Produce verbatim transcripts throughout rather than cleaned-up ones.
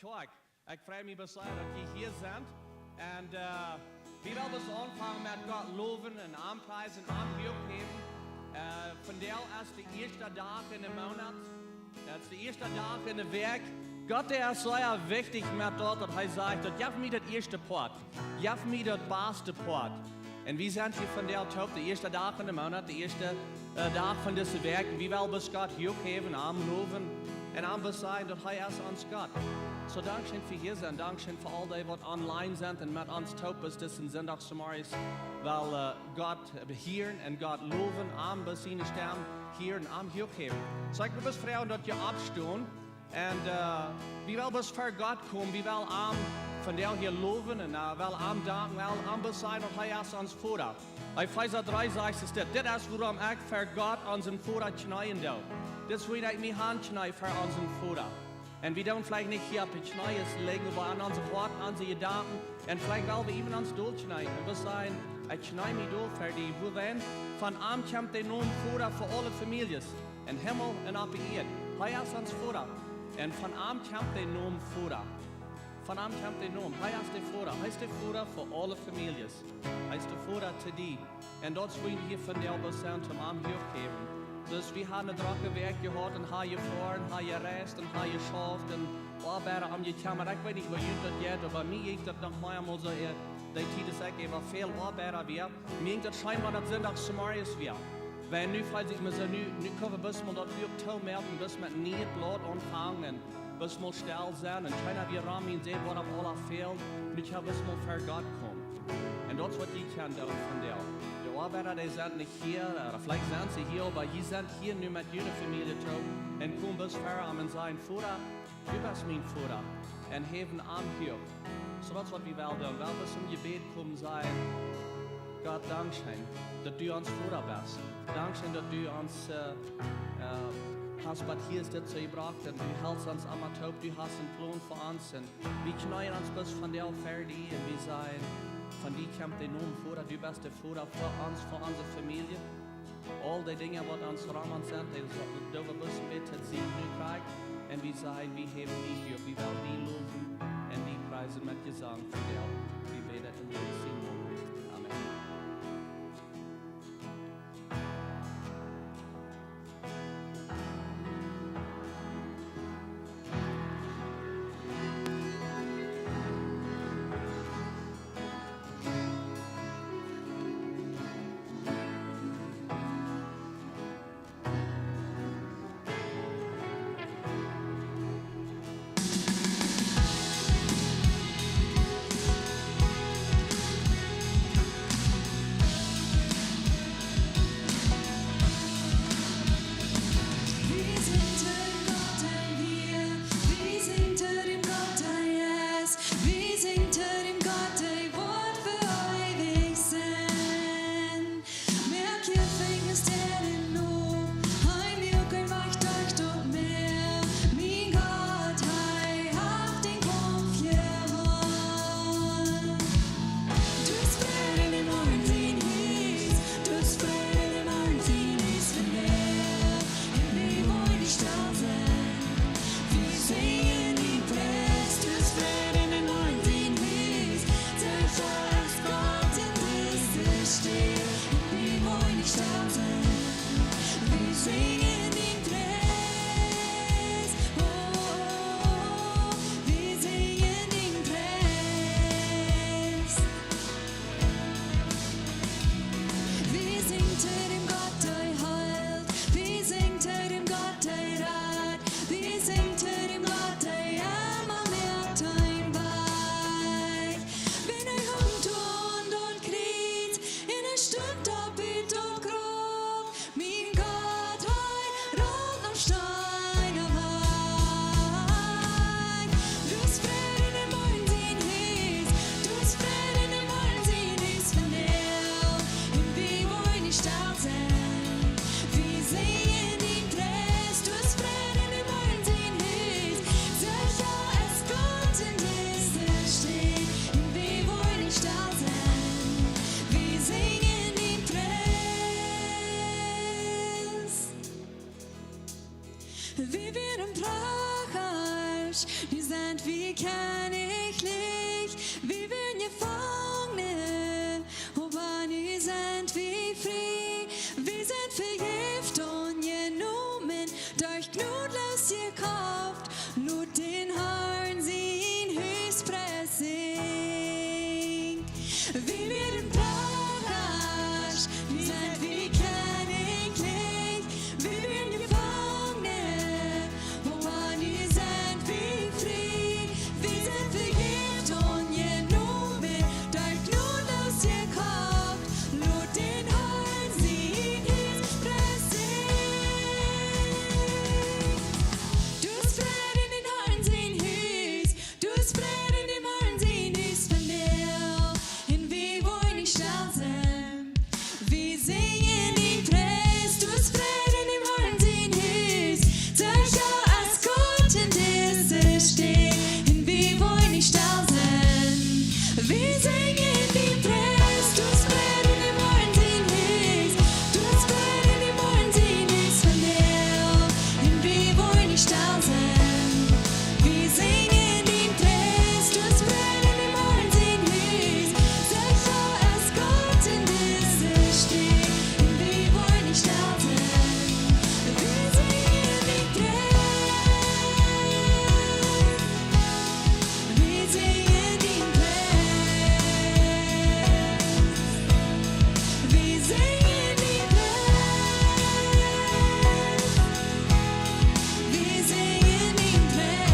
Kjoakj, ekj frei mie besonda, daut jie hia sent. Un, äh, wie wellen aunfangen met Gott lowen un aunpriesen, am Dank jäwen. Äh, vondoag es de ieeschta Dach en dän Moonat. Daut es de ieeschta Dach en de Wäakj. Gott, dee es sea wichtich met daut, daut hee sajcht, daut: "Jeff mie daut ieeschte Poat. Jeff mie daut baste Poat." Un wie sent hia vondoag toop, de ieeschta Dach en dän Moonat, de ieeschta, äh, Dach von dise Wäakj. Wie wellen bloos Gott Dank jäwen, am lowen un am beseien, daut hee es ons Gott. Soo, dankscheen fa hia sennen, dankscheen fa aul dee, waut online sent un met ons toop es disen Sindach zemorjes. Well, äh, Gott hieren un Gott lowen, am bloos siene Stemm hieren, am Dank jäwen. Soo, ekj well bloos froagen, daut jie oppstonen. Un, äh, wie wellen bloos ver Gott komen, wie wellen am vondoag hia lowen un, äh, wellen am danken, wellen am beseien, daut hee es ons Voda. Efeesa dree sajcht et dit: "Dit es wuarom ekj ver Gott, onsen Voda, kjneeen doo." Dit es wuarom ekj mie hankjnee ver onsen Voda. Un wie doonen veleicht nich hia opp de Kjnees lijen, oba aun onse Hoaten, onse Jedanken, un veleicht well wie äwen ons dol kjneeen un beseien: "Ekj kjnee mie dol ver die." Wuarom? Von am kjemt de Nomen Voda fa aule Famieljes, em Himmel un opp de Ieed. Hee es ons Voda. Un von am kjemt de Nomen Voda. Von am kjemt de Nomen. Hee es de Voda. Hee es de Voda fa aule Famieljes. Hee es de Voda to die. Un daut es wuarom wie hia vondoag bloos sent, om am Dank jäwen. Soo, wie haben eene drocke Wäakj jehaut un haben jefoaren, haben jereist un haben jeschauft un Oabeida om jekjemmat. Ekj weet nich, woo junt daut jeit, oba mie jinkj daut noch mau emol soo, äh, dee Tiet, aus ekj äwa väl Oabeida wia. Mie jinkj daut scheen, wan daut Sindach zemorjes wia. Wiels nu felt sikj mie soo, nu, nu kjenn wie bloos mol daut Buak toomoaken, bloos met een nieet Blaut aunfangen, bloos mol stell sennen. Un kjeena wia rom mie un säd, waut aul aules fält. Nu kjenn wie bloos mol ver Gott komen. Un daut es waut jie kjennen doonen vondoag. De Oabeida, dee sent nich hia, äh, veleicht sent see hia, oba jie sent hia nu met june Famielje toop un komen bloos ver am un sajen: "Voda, du best mien Voda." Un jäwen am Dank. Soo, daut es waut wie wellen doonen. Wie wellen bloos em Jebäd komen, sajen: "Gott, dankscheen, daut du ons Voda best. Dankscheen, daut du ons, äh, äh, hast bat hia es dit soo jebrocht un du helpst ons emma toop, du hast een Plon fa ons." Un wie kjneeen ons bloos vondoag ver die un wie sajen: "Von die kjemt de Nomen Voda, du best de Voda fa ons, fa onse Famielje." Aul dee Dinja, waut ons rom ons sent, dee soo, doo wie bloos een bät to sied nu krakjt. Un wie sajen, wie jäwen die Dank, wie wellen die lowen un die priesen met Jesank vondoag. Wie bäden en Jesus sienen Nomen. Amen. Kjennichlich, wie wieren Jefangne, oba nu sent wie frie. Wie sent vejäft un jenomen, derch Jnod loosjekoft, lot dän Harn sien Hus Pries sinjen. Wie wieren Pagast, nu sent wie kjennichlich, wie wieren Jefangne, oba nu sent wie frie. Wie sent vejäft un jenomen, derch Jnod loosjekoft, lot dän Harn sien Hus Pries sinjen. Doa es Fräd en dän Harn sien Hus, doa es Fräd en dän Harn sien Hus vondoag. Un wie woaren nich stell sennen. Wie sinjen dien Pries, doa es Fräd en dän Harn sien Hus. Soo es Gott en dise Städ. Un wie woaren nich stell sennen. Wie sinjen dien Pries, doa es Fräd en dän Harn sien Hus. Doa es Fräd en dän Harn sien Hus vondoag. Un wie woaren nich stell sennen. Wie sinjen dien Pries, doa es Fräd en dän Harn sien Hus. Soo es Gott en dise Städ. Un wie woaren nich stell sennen. Wie sinjen dien Pries. Wie sinjen dien Pries. Wie sinjen dien Pries. Wie sinjen dien Pries.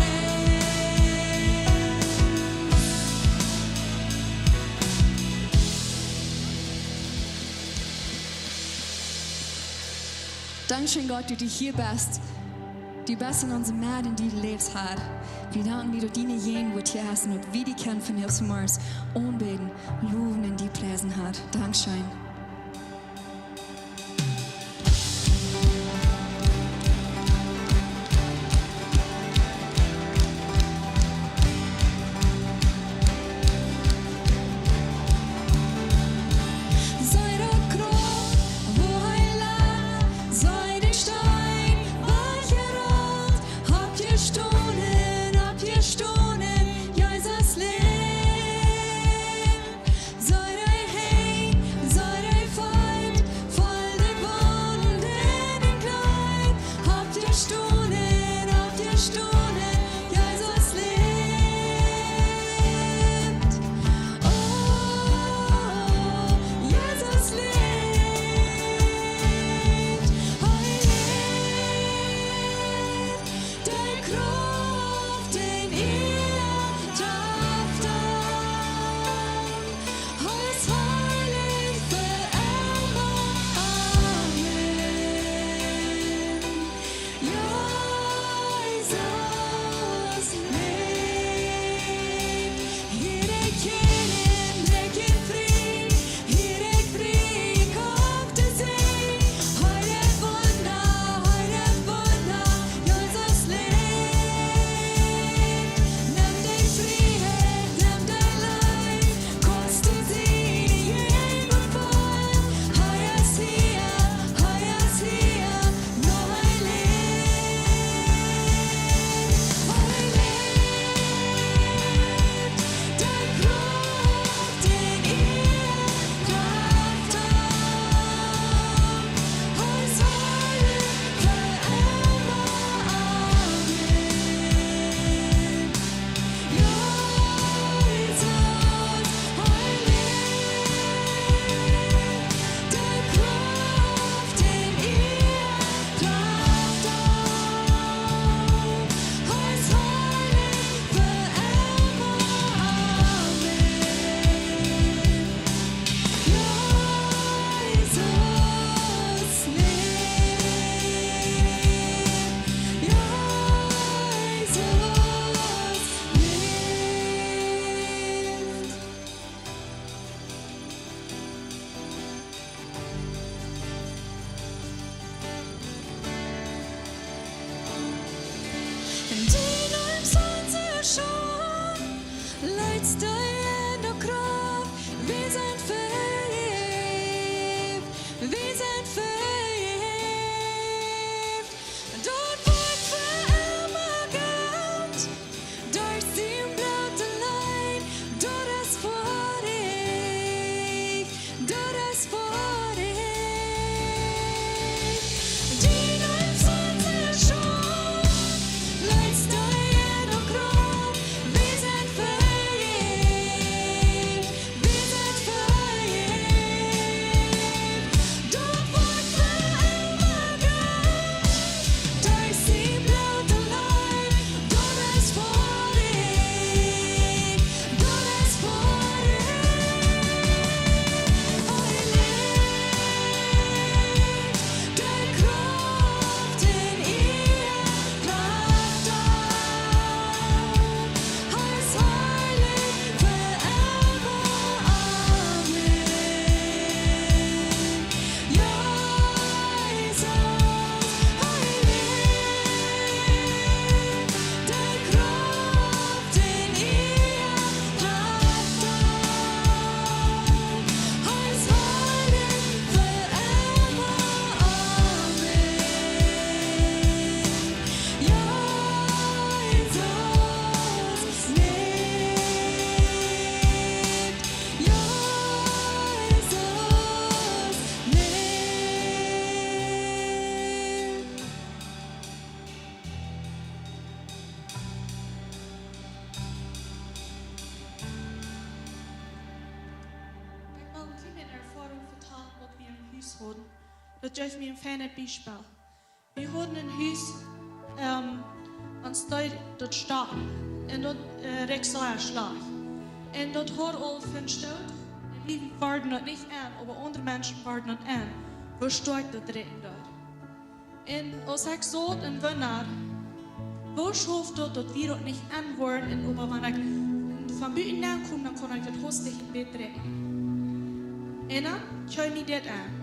Dankscheen, Gott, daut du hia best. Du best en onse Med un du läfst, Har. Wie danken die, daut du hia best un daut wie die kjennen von Himmel Mars aunbäden, lowen un die priesen, Har. Dankscheen. Soo de Krauft, woo hee lajcht, soo de Steen, woo hee rut, oppjestonen, oppjestonen, Jesus läft. Soo de Henj, soo Hus hauden. Daut jeft mie een feinet Biespel. Wie hauden een Hus, ähm, ons deed daut stoaken. Un daut, äh, rikj sea schlajcht. Un daut haud aul Fensta. Un wie worden daut nich en, oba aundre Menschen worden daut en. Woo stoakj daut rikjen deed. Un aus ekj saut un wundad, woo schauft daut, daut wie daut nich en worden, un oba wan ekj von buten nenn kom, dan kaun ekj daut hastich en bät rikjen. Un dan kjeem mie dit en.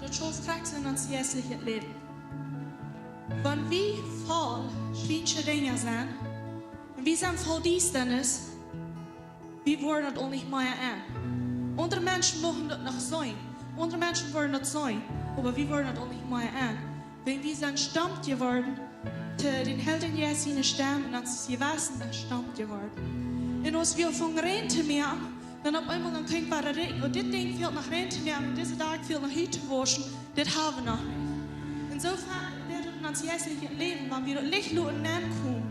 Daut schauft krakjt soo en ons jeistlichet Läwen. Wan wie voll schwiensche Dinja sent, un wie sent voll Diestanis, wie worden daut aul nich mea en. Aundre Menschen muchten daut noch seenen. Aundre Menschen worden daut seenen. Oba wie worden daut aul nich mea en. Wan wie sent stemmt jeworden, to dän Heiljen Jeist siene Stemm un ons Jewessen es stemmt jeworden. Un aus wie aunfungen rein to moaken, dan opp eemol dan kjeem wada rikjen, oh, dit Dinkj fält noch rein to moaken, un dise Dakj fält noch ut to wauschen. Dit haben wie noch nich. Un soo fa-, wia daut en ons jeistlichet Läwen, wan wie daut Licht loten nenkomen,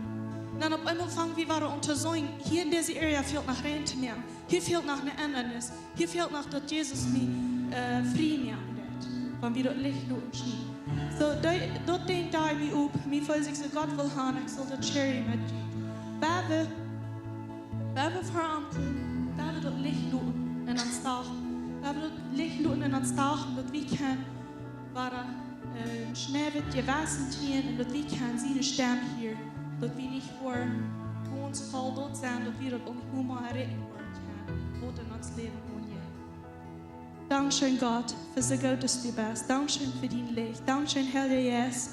dan opp eemol fangen wie wada aun to seenen, hia en dise Area fält noch rein to moaken. Hia fält noch eene Endanis. Hia fält noch daut Jesus mie, äh, frie moaken deit. Wan wie daut Licht loten schienen. Soo, daut, daut Dinkj deed mie opp, mie feeld sikj soo, Gott well han, ekj saul daut sharen met junt. Wan wie, wan wie ver am komen, wan wie daut Licht loten en ons Dach. Wan wie daut Licht loten en ons Dach, daut wie kjennen wada, äh, schniewet Jewessen hieren un daut wie kjennen siene Stemm hieren, daut wie nich woaren gaunz voll doa sennen, daut wie daut aul nich mea erreichen woaren kjennen, waut en ons Läwen aunjeit. Dankscheen, Gott, fa soo goot aus du best. Dankscheen fa dien Licht. Dankscheen, Heilja Jeist,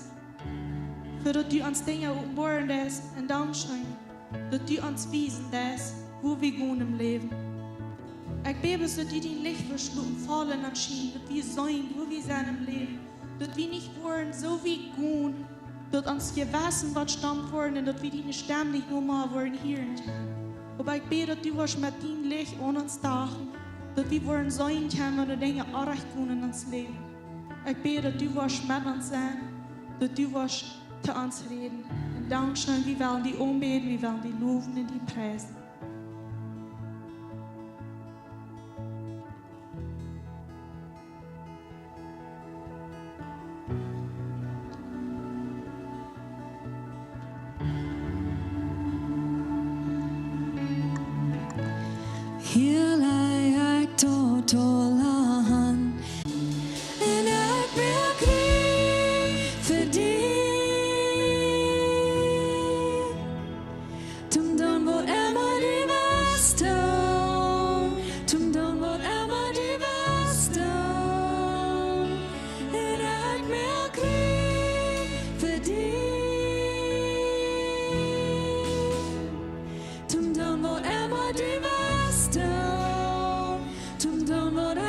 fa daut du ons Dinja openboaren deist. Un dankscheen, daut du ons wiesen deist, wua wie gonen em Läwen. Ekj bäd, daut du dien Licht woascht loten faulen un schienen, daut wie seenen, wua wie sent em Läwen. Daut wie nich woaren soo wiet gonen, daut ons Jewessen woat stemmt woaren un daut wie diene Stemm nich mea woaren hieren. Oba ekj bäd, daut du woascht met dien Licht aun ons dachen, daut wie woaren seenen kjennen, wan Dinja orrajcht gonen en ons Läwen. Ekj bäd, daut du woascht met ons sennen, daut du woascht to ons räden. Un dankscheen, wie wellen die aunbäden, wie wellen die lowen un die priesen. Hia laj ekj daut aul aun. Un ekj moak rein fa die. Toom doonen waut emma du west doonen. Toom doonen waut emma du west doonen. Un ekj moak rein fa die. Toom doonen waut emma du west doonen. Toom doonen waut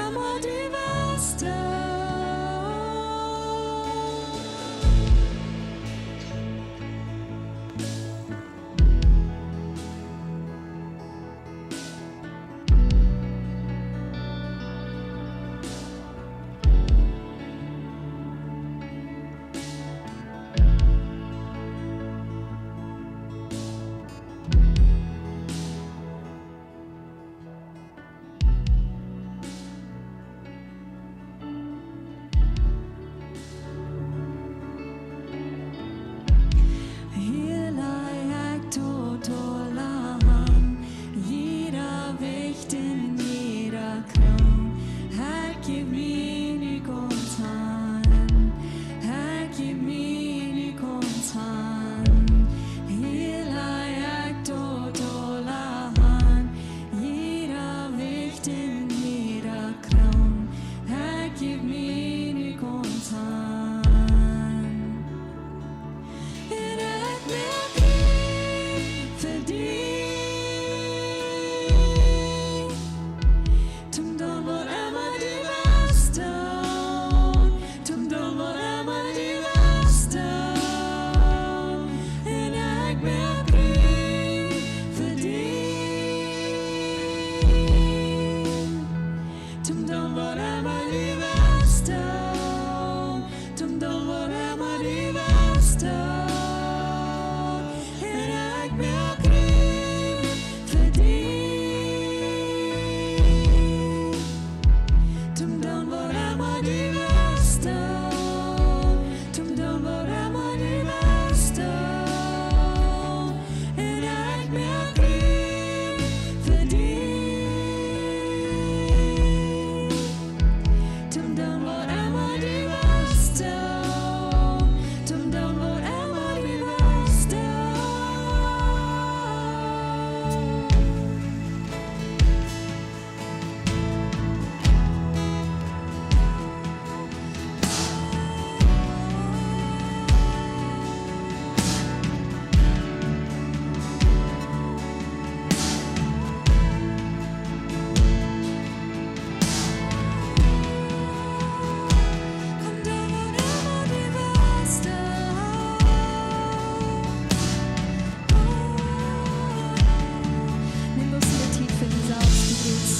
Nemm bloos de Tiet fa die selfst, du Gott.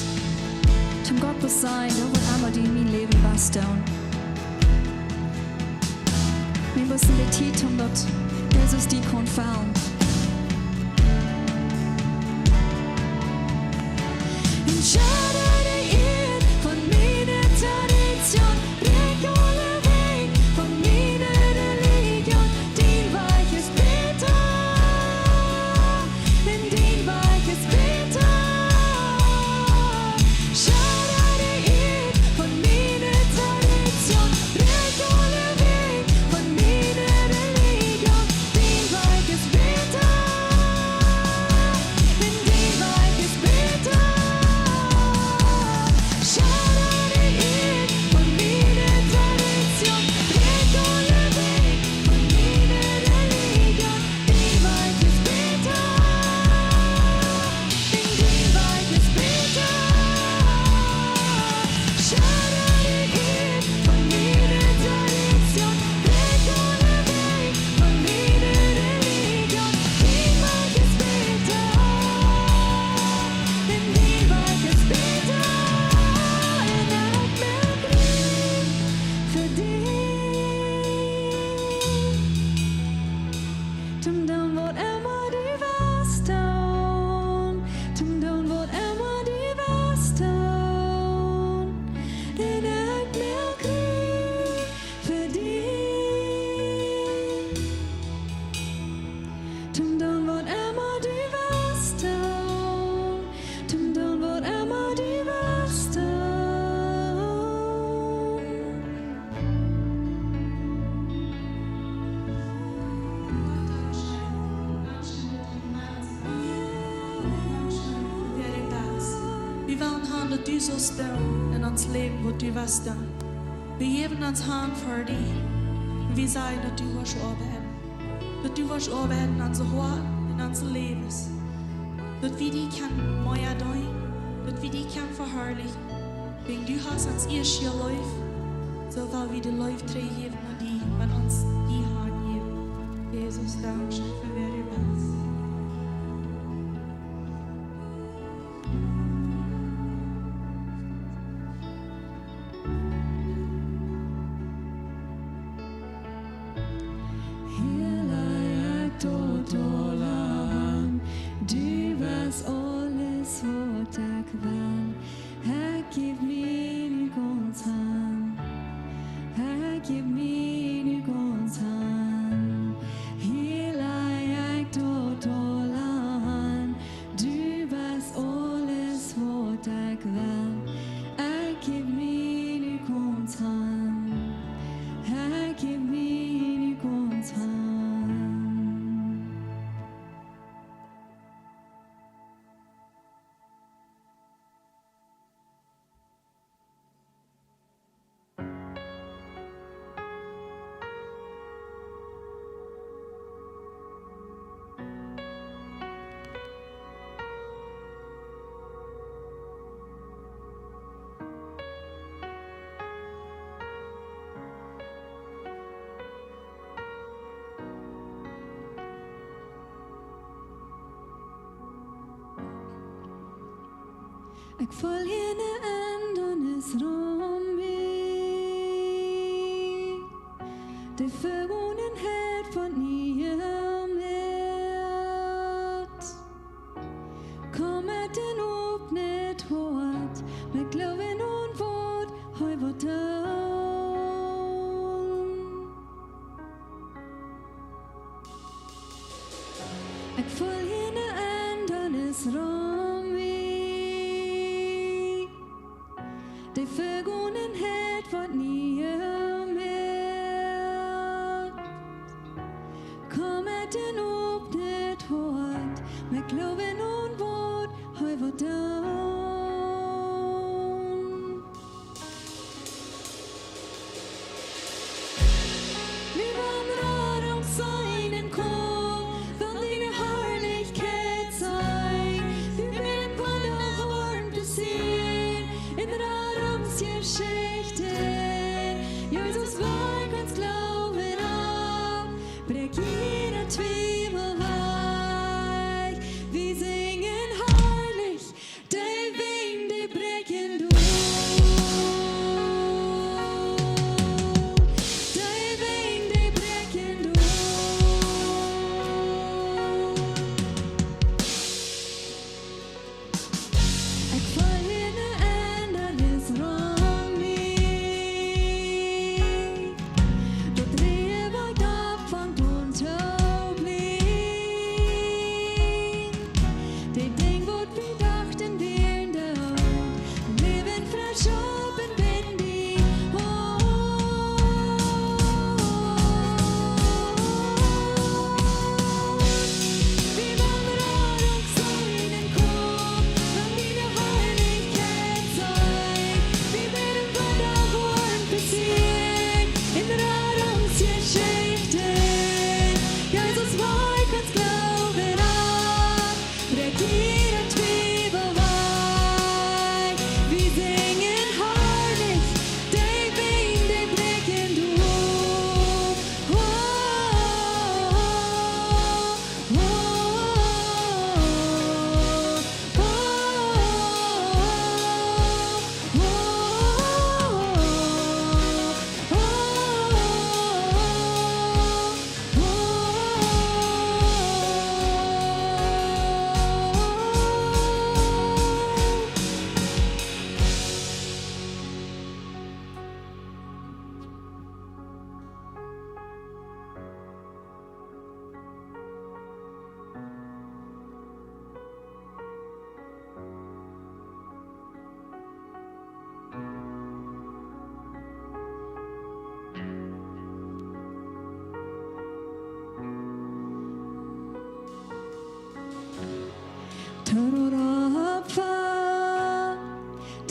Toom Gott bloos sajen, du, waut emma du en mien Läwen west doonen. Nemm bloos de Tiet, om daut Jesus die kaun fellen. Un schauda de Ieed von miene Tradition, bräakj aule Wajch von miene Religion. Dien Wajch es bäta, un dien Wajch es bäta. Schauda de Ieed von miene Tradition, bräakj aule Wajch von miene Religion. Dien Wajch es bäta, un dien Wajch es bäta. Schauda de Ieed von miene Tradition, bräakj aule Wajch von miene Religion. Dien Wajch es bäta, un dien Wajch es bäta. Schauda de Ieed von miene Tradition, bräakj aule Wajch von miene Religion. Dien Wajch es bäta, un dien Wajch es bäta. Un ekj moak mie reed fa die. Toom doonen waut emma du west doonen. Toom doonen waut emma du west doonen. Un ekj moak mie reed fa die. Toom doonen waut emma du west doonen. Toom doonen waut emma du west doonen. Wie wellen han daut du saust doonen en ons Läwen waut du west doonen. Wie jäwen ons han fa die. Wie sajen daut du woascht oabeiden. Daut du woascht oabeiden en onse Hoaten, en onse Läwes. Daut wie die kjennen mea deenen, daut wie die kjennen veharlichen. Wan du hast ons ieescht jeläft, soo well wie de Leew trigjjäwen aun die, waut ons die han jejäft. Jesus, dankscheen fa wäa du best. Hia laj ekj daut aula han. Du weetst aules waut ekj well. Ekj jäw mie nu gaunz han. Ekj jäw mie nu gaunz han. Hia laj ekj daut aula han. Du weetst aules waut ekj well. Ekj jäw mie nu gaunz han. Ekj jäw mie nu gaunz han. Ekj feel eene Endanis rom mie. De Vegonenheit woat nie mea. Komm met een opnet Hoat, met Gloowen aun waut hee woat doonen. Ekj feel eene Endanis rom mie. De Vegonenheit woat nie mea. Komm met een opnet Hoat, met Gloowen aun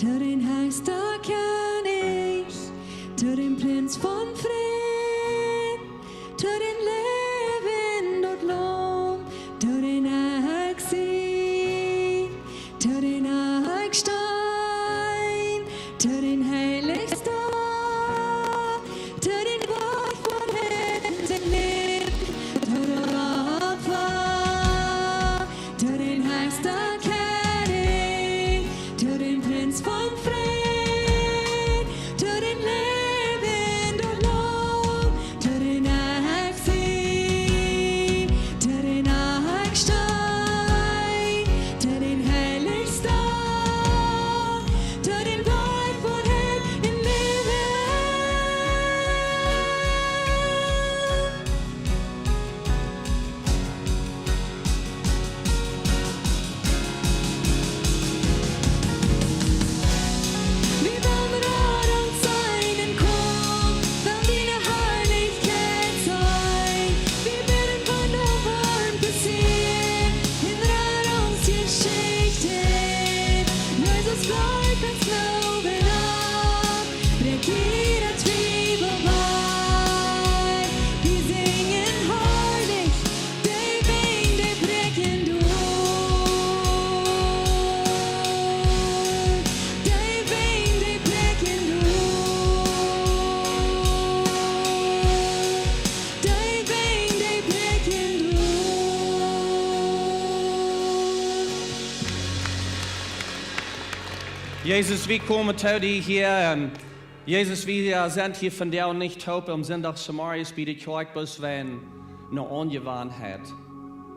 To dän hechsten Kjennich, to dän Prinz von Fräd, to dän läwenden Laum, to dän Eckstein, to dän Eckstein, to dän Heilichsten, to dän Wajch von Himmel, to dän Opfa, to dän hechsten Kjennich, to dän Prinz von Fräd, to dän läwenden Laum, to dän Eckstein, to dän Eckstein, to dän Heilichsten, to dän Wajch von Himmel. Wie wellen Radunk sennen, komm, well diene Harlichkjeit sennen. Wie bäden von de Welt passieren, en Radungsjeschicht. Jesus, brinj ons Gloowen opp, brinj jieda Twiewel wajch. Wie sinjen harlich, dee Winj, dee bräakjen derch. Dee Winj, dee bräakjen derch. Dee Winj, dee bräakjen derch. Jesus, wie komen to die hia. Un Jesus, wie, äh, sent hia vondoag nich toop aum Sindach zemorjes bie de Kjoakj, bloos wäajen eene Aunjewanheit.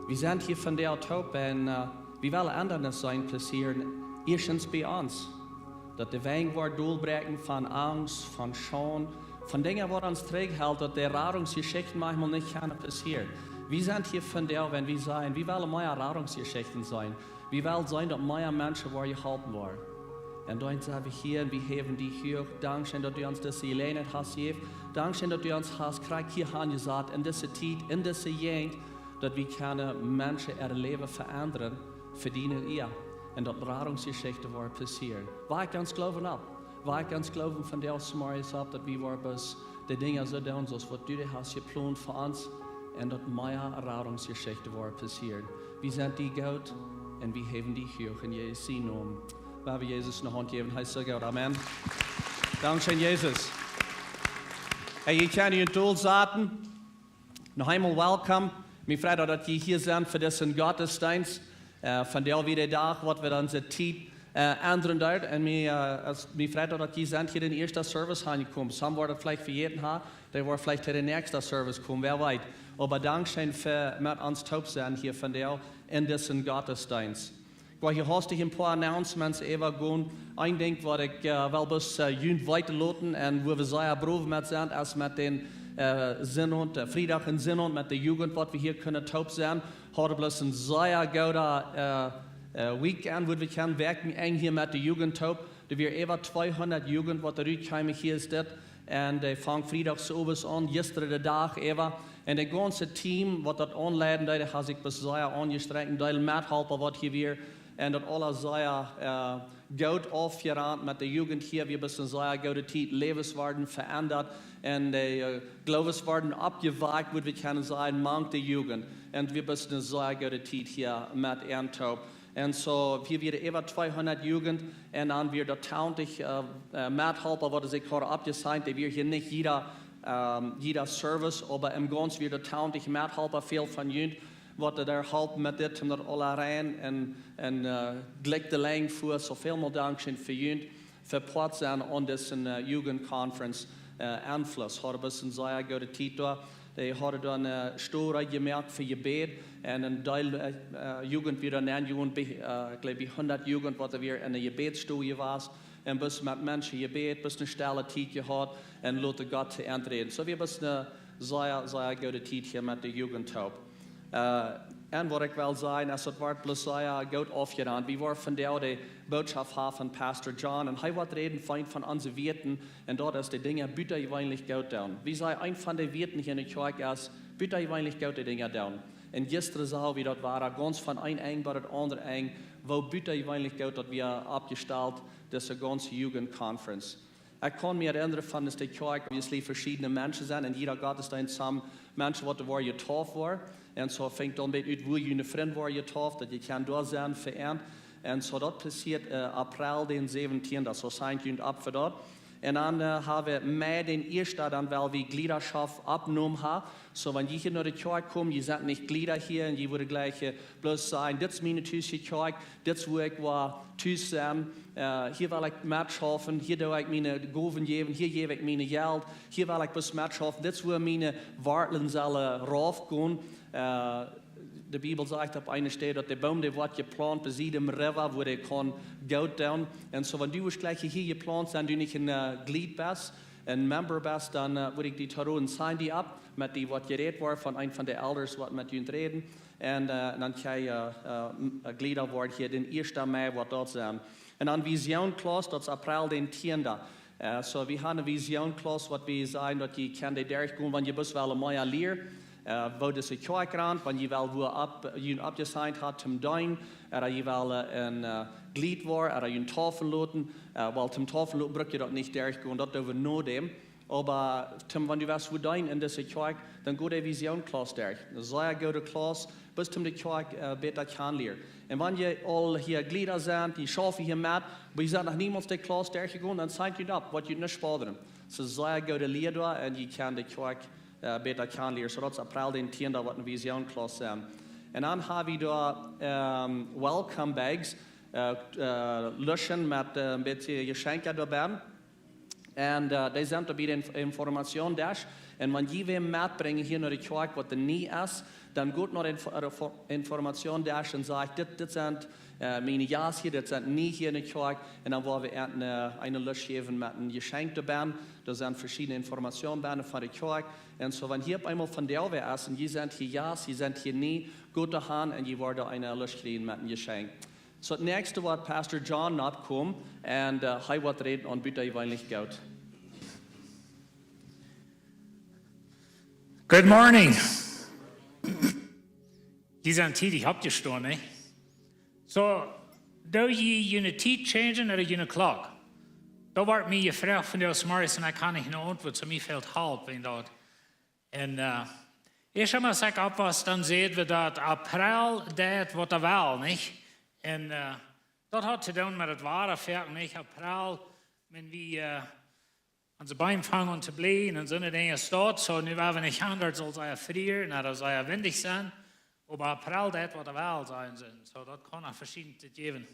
Wie sent hia vondoag toop un, äh, wie wellen Endrungen seenen passieren, ieeschtens bie ons. Daut de Wenj woat dolbräakjen von Angst, von Schaund, von Dinja, waut ons trigjhelt, daut de Radungsjeschichten maunchmol nich kjennen passieren. Wie sent hia vondoag, wan wie sajen, wie wellen mea Radungsjeschichten seenen. Wie wellen seenen, daut mea Menschen woaren jeholpen woaren. Un dan sent wie hia un wie häwen die huach. Dankscheen, daut du ons dise Jeläajenheit hast jejäft. Dankscheen, daut du ons hast krakjt hia hanjesat, en dise Tiet, en dise Jäajent, daut wie kjennen Menschen äa Läwen veendren fa diene Ea. Un daut Radungsjeschichten woaren passieren. Wajch ons Gloowen opp. Wajch ons Gloowen vondoag zemorjes opp, daut wie woaren bloos de Dinja soo doonen, soo aus waut du dee hast jeplont fa ons. Un daut mea Radungsjeschichten woaren passieren. Wie sent die goot un wie häwen die huach en Jesus sienen Nomen. Woa wie Jesus eene Haunt jäwen, hee es soo goot. Amen. Dankscheen, Jesus. Hey, jie kjennen junt dol saten. Noch eemol welcome. Mie freit daut, daut jie hia sent fa disen Gottesdeenst. Äh, vondoag wia de Dach, waut wie dan onse Tiet, äh, endren deeden. Un mie, äh, aus, mie freit daut, daut jie sent hia en dän ieeschten Service aunjekomen. Some woaren daut veleicht vejäten haben, dee woaren veleicht en dän näakjsten Service komen, wäa weet. Oba dankscheen fa met ons toop sennen hia vondoag en disen Gottesdeenst. Ekj well hia hastich een poa Announcements äwagonen. Een Dinkj, waut ekj, äh, well bloos, äh, junt weeten loten un wua wie sea brow met sent, es met dän, äh, Sindach, äh, Friedach un Sindach met de Jugend, waut wie hia kunnen toop sennen. Hauden bloos een sea goodet, äh, äh, Weekend, wua wie kunnen werkjlich enj hia met de Jugend toop. Doa wieren äwa tweehundat Jugend, waut doa rutkjeemen hia es dit. Un dee fungen Friedach zemorjes aun, jistren dän Dach äwa. Un daut gaunze Team, waut daut aunleiden deed, haud sikj bloos sea aunjestrenjt, dee Methalpa, waut hia wieren. Un daut aules sea, äh, goot aufjerant met de Jugend hia. Wie haben eene sea goode Tiet, Läwes worden veendert. Un de, äh, Gloowes worden oppjewakjt, wudd wie kjennen sajen, mank de Jugend. Un wie haben eene sea goode Tiet hia met an toop. Un soo, hia wieren äwa tweehundat Jugend. Un dan wia daut twintich, äh, äh, Methalpa, waut sikj hauden oppjesigned. Dee wieren hia nich jieda, ähm, jieda Service, oba em Gaunzen wieren daut twintich Methalpa, väl von junt, waut doa halpen met dit, om daut aula rein un, un, äh, jlikj de Lenj väa. Soo välmol dankscheen fa junt, fa Poat sennen aun dise, äh, Jugendconference, äh, Enfluss. Hauden bloos eene sea goode Tiet doa. Dee hauden doa eene, äh, Stow jemoakt fa Jebäd. Un een Deel, äh, äh, Jugend wia doa nenn, Jugend bie, äh, ekj jleew, bie hundat Jugend, waut doa wia en de Jebädsstow jewast. Un bloos met Menschen jebät, bloos eene stelle Tiet jehaut un loten Gott to Enj räden. Soo, wie haben bloos eene sea, sea goode Tiet hia met de Jugend toop. Äh, un waut ekj well sajen, es daut woat bloos sea goot aufjerant. Wie woaren vondoag de Bootschoft haben von Pastor John. Un hee woat räden von, von onse Wieeten. Un daut es de Dinja butajeweenlich goot doonen. Wie sajen, eent von de Wieeten hia en de Kjoakj es, butajeweenlich goode Dinja doonen. Un jistren sagen wie daut wia gaunz von een Enj bat daut aundre Enj, woo butajeweenlich goot daut wia oppjestalt, dise gaunze Jugendconference. Ekj kaun mie erennren von, daut de Kjoakj, obviously, veschiedne Menschen sent, un jieda Gottesdeenst sent Menschen, waut doa woaren jetauft woaren. Un soo finjt dan bät ut, wua june Frind woaren jetauft, daut jie kjennen doa sennen fa an. Un soo daut passieet, äh, April dän säwentienden, soo signt junt opp fa daut. Un dan, äh, ha wie Mei dän ieeschten, dan well wie Jliedaschoft oppjenomen ha. Soo, wan jie hia no de Kjoakj komen, jie sent nich Jlieda hia un jie wudden jlikj, äh, bloos sajen, dit es miene Tus Kjoakj, dit es wua ekj woa Tus sennen, äh, hia well ekj metschaufen, hia doo ekj miene Gowen jäwen, hia jäw ekj mien Jelt, hia well ekj bloos metschaufen, dit es wua miene Wartlen sellen raufgonen. Äh, de Bibel sajcht opp eene Städ, daut de Boom, dee woat jeplaunt bie dän River, wua dee kaun goot doonen. Un soo, wan du woascht jlikj hia jeplaunt sennen, du nich een, äh, Jlied best, een Member best, dan, äh, wudd ekj die to roden, sign die opp, met die woat jerät woaren von een von de Elders, waut met junt räden. Un, äh, dan kjenn jie, äh, m-, äh, Jlieda woaren hia dän ieeschten Mei, woat daut sennen. Un dan Vision Class, daut es April dän tienden. Äh, soo, wie haben eene Vision Class, waut wie sajen, daut jie kjennen dee derchgonen, wan jie bloos wellen mea lieren. Äh, woo dise Kjoakj rant, wan jie wellen, wua opp, jie oppjesignt haben, toom deenen, ooda jie wellen, äh, een, äh, Jlied woaren, ooda jie taufen loten, äh, wiels toom taufen loten bruck jie daut nich derchgonen, daut doo wie no däm. Oba toom, wan du west wua deenen en dise Kjoakj, dan go de Vision Class derch. Eene sea goode Class, bloos toom de Kjoakj, äh, bäta kjanen lieren. Un wan jie aul hia Jlieda sent, jie schaufen hia met, oba jie sent noch niemols de Class derchjegonen, dan signt junt opp, woat junt nich spadren. Daut es eene sea goode Lia doa un jie kjennen de Kjoakj, äh, bäta kjanen lieren. Soo daut es April dän tienden, woat eene Vision Class sennen. Un dan ha wie doa, ähm, Welcome Bags, äh, äh, Luschen met, äh, een bät Jeschenkja doabie. Un, äh, dee sent doabie dän Inf-, Informationsdesk. Un wan jie wäm metbrinjen hia no de Kjoakj, waut doa nie es, dan goot no dän Info-, äh, Info-, Informationsdesk un sajcht, dit, dit sent, äh, miene Jast hia, dit sent nie hia en de Kjoakj. Un dan woa wie an, äh, eene Lusch jäwen met een Jeschenkj doabie. Doa sent veschiedne Informationen bie von de Kjoakj. Un soo, wan hia opp eemol von dee wäa es, un jie sent hia Jast, jie sent hia nie, goot doahan un jie woaren eene Lusch kjrieen met een Jeschenkj. Soo, daut näakjste woat Pastor John nopp komen un, äh, hee woat räden aun butajeweenlich goot. Good morning. Jie sent tiedich oppjestonen, nä? Soo, doo jie june Tiet changen ooda june Klock? Daut woat mie jefroacht von dee aus Morris un ekj kaun nich eene Auntwuat, soo mie fält Help en daut. Un, äh, ieescht emol aus ekj oppwos, dan säden wie daut April deit waut hee well, nich? Un, äh, daut haud to doonen met daut Wada foaken, nich? April, wan wie, äh, onse Beem fangen aun to bleajen un soone Dinja es daut. Soo, nu woa wie nich han, daut saul sea frieren, ooda daut saul sea windich sennen. Oba April deit waut hee well, sajen see. Soo, daut kaun noch veschiednet jäwen.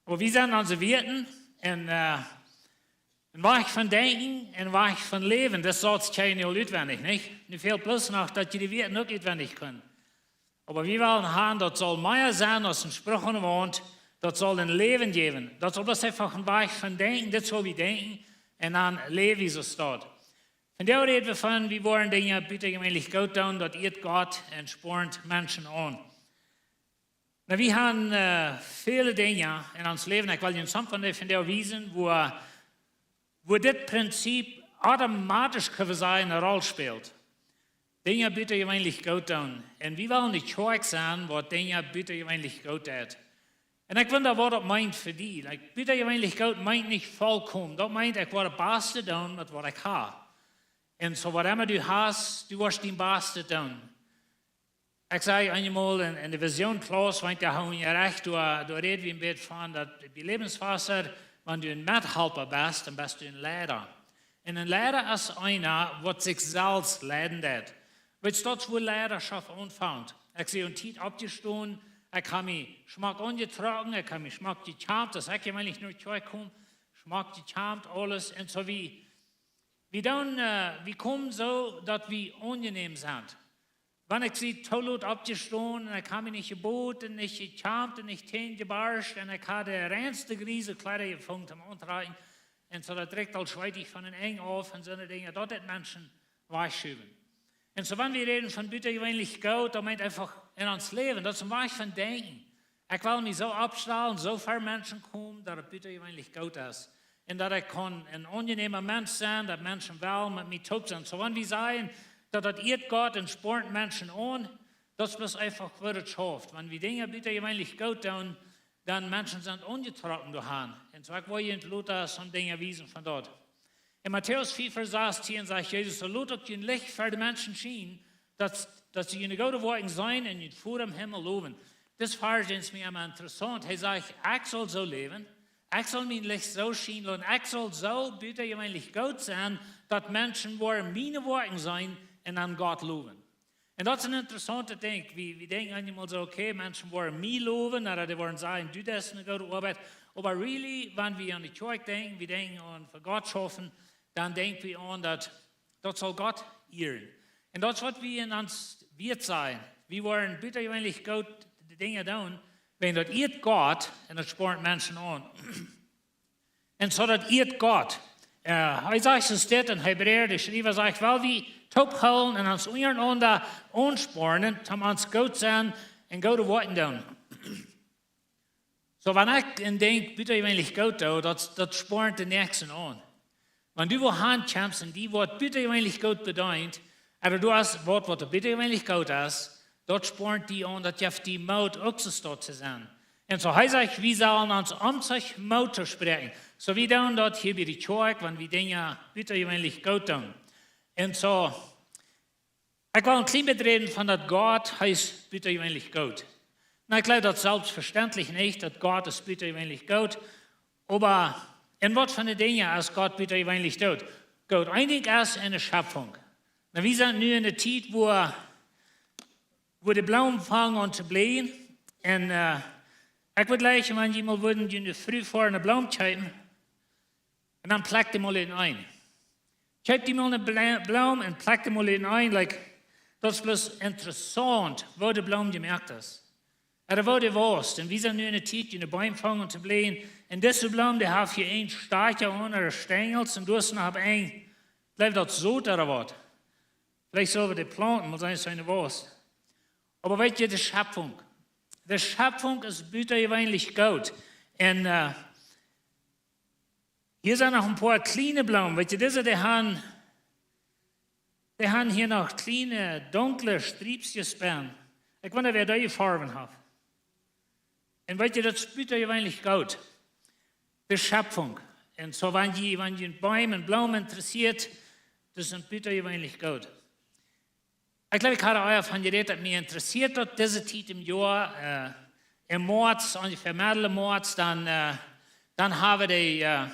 Oba wie sent onse Wieeten un, äh, een Wajch von denkjen, een Wajch von läwen, daut es soo aus jie kjennen aul utwendich, nich? Nu fält bloos noch, daut jie de Wieeten uk utwendich kjennen. Oba wie wellen han, daut saul mea sennen aus een Spruch aun de Waunt, daut saul een Läwen jäwen. Daut saul bloos eefach een Wajch von denkjen, dit es woo wie denkjen, un dan läw wie soo aus daut. Vondoag räden wie von, wie woaren Dinja butajeweenlich goot doonen, daut ieet Gott un spornt Menschen aun. Nu, wie haben, äh, väle Dinja en ons Läwen, ekj well junt sommje von dee, von dee wiesen, wua, wua dit Prinzip automatisch, kjenn wie sajen, eene Rol spält. Dinja butajeweenlich goot doonen. Un wie wellen de Kjoakj sennen, waut Dinja butajeweenlich goot deit. Un ekj wunda, waut daut meent fa die. Like, butajeweenlich goot meent nich volkomen. Daut meent, ekj woa daut baste doonen met waut ekj ha. Un soo, waut emma du hast, du woascht dien Bastet doonen. Ekj säd eenmol en, en de Vision Class, wan ekj doa hia recht, doa, doa räd wie een bät von daut bie Läwenswota, wan du een Methalpa best, dan best du een Leida. Un een Leida es eena, waut sikj selfst leiden deit. Weetst, daut es wua Leidaschoft aunfangt. Ekj sie aun Tiet oppjestonen, ekj hab mie schmock aunjetrocken, ekj hab mie schmock jekjant, aus ekj jeweenlich no de Kjoakj kom, schmock jekjant, aules. Un soo wie, wie dan, äh, wie komen soo, daut wie aunjenäm sent. Wan ekj sie too lot oppjestonen un ekj hab mie nich jebot un nich jekjant un nich Täne jeborscht un ekj haud de reinste griese Kjleeda jefungen toom auntrakjen. Un soo, daut rikjt aul schweetich von een Enj auf un soone Dinja, daut deit Menschen wajchschuwen. Un soo, wan wie räden von butajeweenlich goot, daut meent eefach en ons Läwen, daut es een Wajch von denkjen. Ekj well mie soo oppstalen, soo ver Menschen komen, daut et butajeweenlich goot es. Un daut ekj kaun een aunjenäma Mensch sennen, daut Menschen wellen met mie toop sennen. Soo, wan wie sajen, daut daut ieet Gott un spornt Menschen aun, daut es bloos eefach woo daut schauft. Wan wie Dinja butajeweenlich goot doonen, dan Menschen sent aunjetrocken doahan. Un soo, ekj well junt lota soone Dinja wiesen von daut. En Matäus vea Varsch sastieen sajcht Jesus: "Soo lot uk jun Licht ver de Menschen schienen, daut, daut see june goode Woakjen seenen un jun Voda em Himmel lowen." Dit Varsch es mie emma interessaunt. Hee sajcht: "Ekj saul soo läwen, ekj saul mien Licht soo schienen loten, ekj saul soo butajeweenlich goot sennen, daut Menschen woaren miene Woakjen seenen un dan Gott lowen." Un daut es een interessauntet Dinkj. Wie, wie denkjen eenjemol soo: "Okay, Menschen woaren mie lowen, ooda dee woaren sajen, du deist eene goode Oabeit." Oba really, wan wie aun de Kjoakj denkjen, wie denkjen aun fa Gott schaufen, dan denkj wie aun daut, daut saul Gott ieren. Un daut es waut wie en ons Wieet sajen. Wie woaren butajeweenlich goot de Dinja doonen, wan daut ieet Gott un daut spornt Menschen aun. Un soo daut ieet Gott. Äh, hee sajcht soo dit en Hebräa, de Schriewa sajcht: "Well wie toop hoolen un ons unjarenaunda aunspornen, om ons goot sennen un goode Woakjen doonen." Soo, wan ekj een Dinkj butajeweenlich goot doo, daut, daut spornt de Näakjsten aun. Wan du woa han kjemst un die woat butajeweenlich goot bedeent, ooda du hast waut, waut butajeweenlich goot es, daut spornt die aun, daut jeft die Moot, uk soo stoakj to sennen. Un soo hee sajcht, wie sellen ons om sikj Moot toospräakjen. Soo wie doonen daut hia bie de Kjoakj, wan wie Dinja butajeweenlich goot doonen. Un soo, ekj well een kjlien bät räden von daut Gott, hee es butajeweenlich goot. Nu, ekj jleew daut selfstvestentlich nich, daut Gott es butajeweenlich goot. Oba en waut fa Dinja es Gott butajeweenlich goot? Goot, een Dinkj es en de Schepfunk. Nu, wie sent nu en de Tiet, wua, wua de Bloomen fangen aun to bleien. Un, äh, ekj wudd jlikjen, wan jie mol wudden june Fru fa eene Bloom kjeepen, un dan plekjt dee mol eene een. Kjeept dee mol eene Bla-, Bloom un plekjt dee mol eene een. Like, daut es bloos interessaunt, woo de Bloom jemoakt es. Ooda woo dee wausst. Un wie sent nu en de Tiet, wua de Beem fangen to bleien. Un dise Bloom, dee haft hia een Stakja aun äare Stenjels un doa es noch opp een, jleew daut Sot ooda waut. Veleicht sell wie dee plaunten, mau seenen, aus see wausst. Oba weet jie, de Schepfunk. De Schepfunk es butajeweenlich goot. Un, äh, hia sent noch een poa kjliene Bloomen. Weet jie, dise, dee han, dee han hia noch kjliene, dunkle Striepskjes bie. Ekj wunda, wäa dee jefarwen haft. Un weet jie, daut es butajeweenlich goot. De Schepfunk. Un soo, wan jie, wan jie en Beem un Bloomen interessieet, daut es butajeweenlich goot. Ekj jleew, ekj haud ea von jerät, daut mie interessieet daut dise Tiet em Joa, äh, em Moaz, onjefäa Medel Moaz, dan, äh, dan haben dee, äh,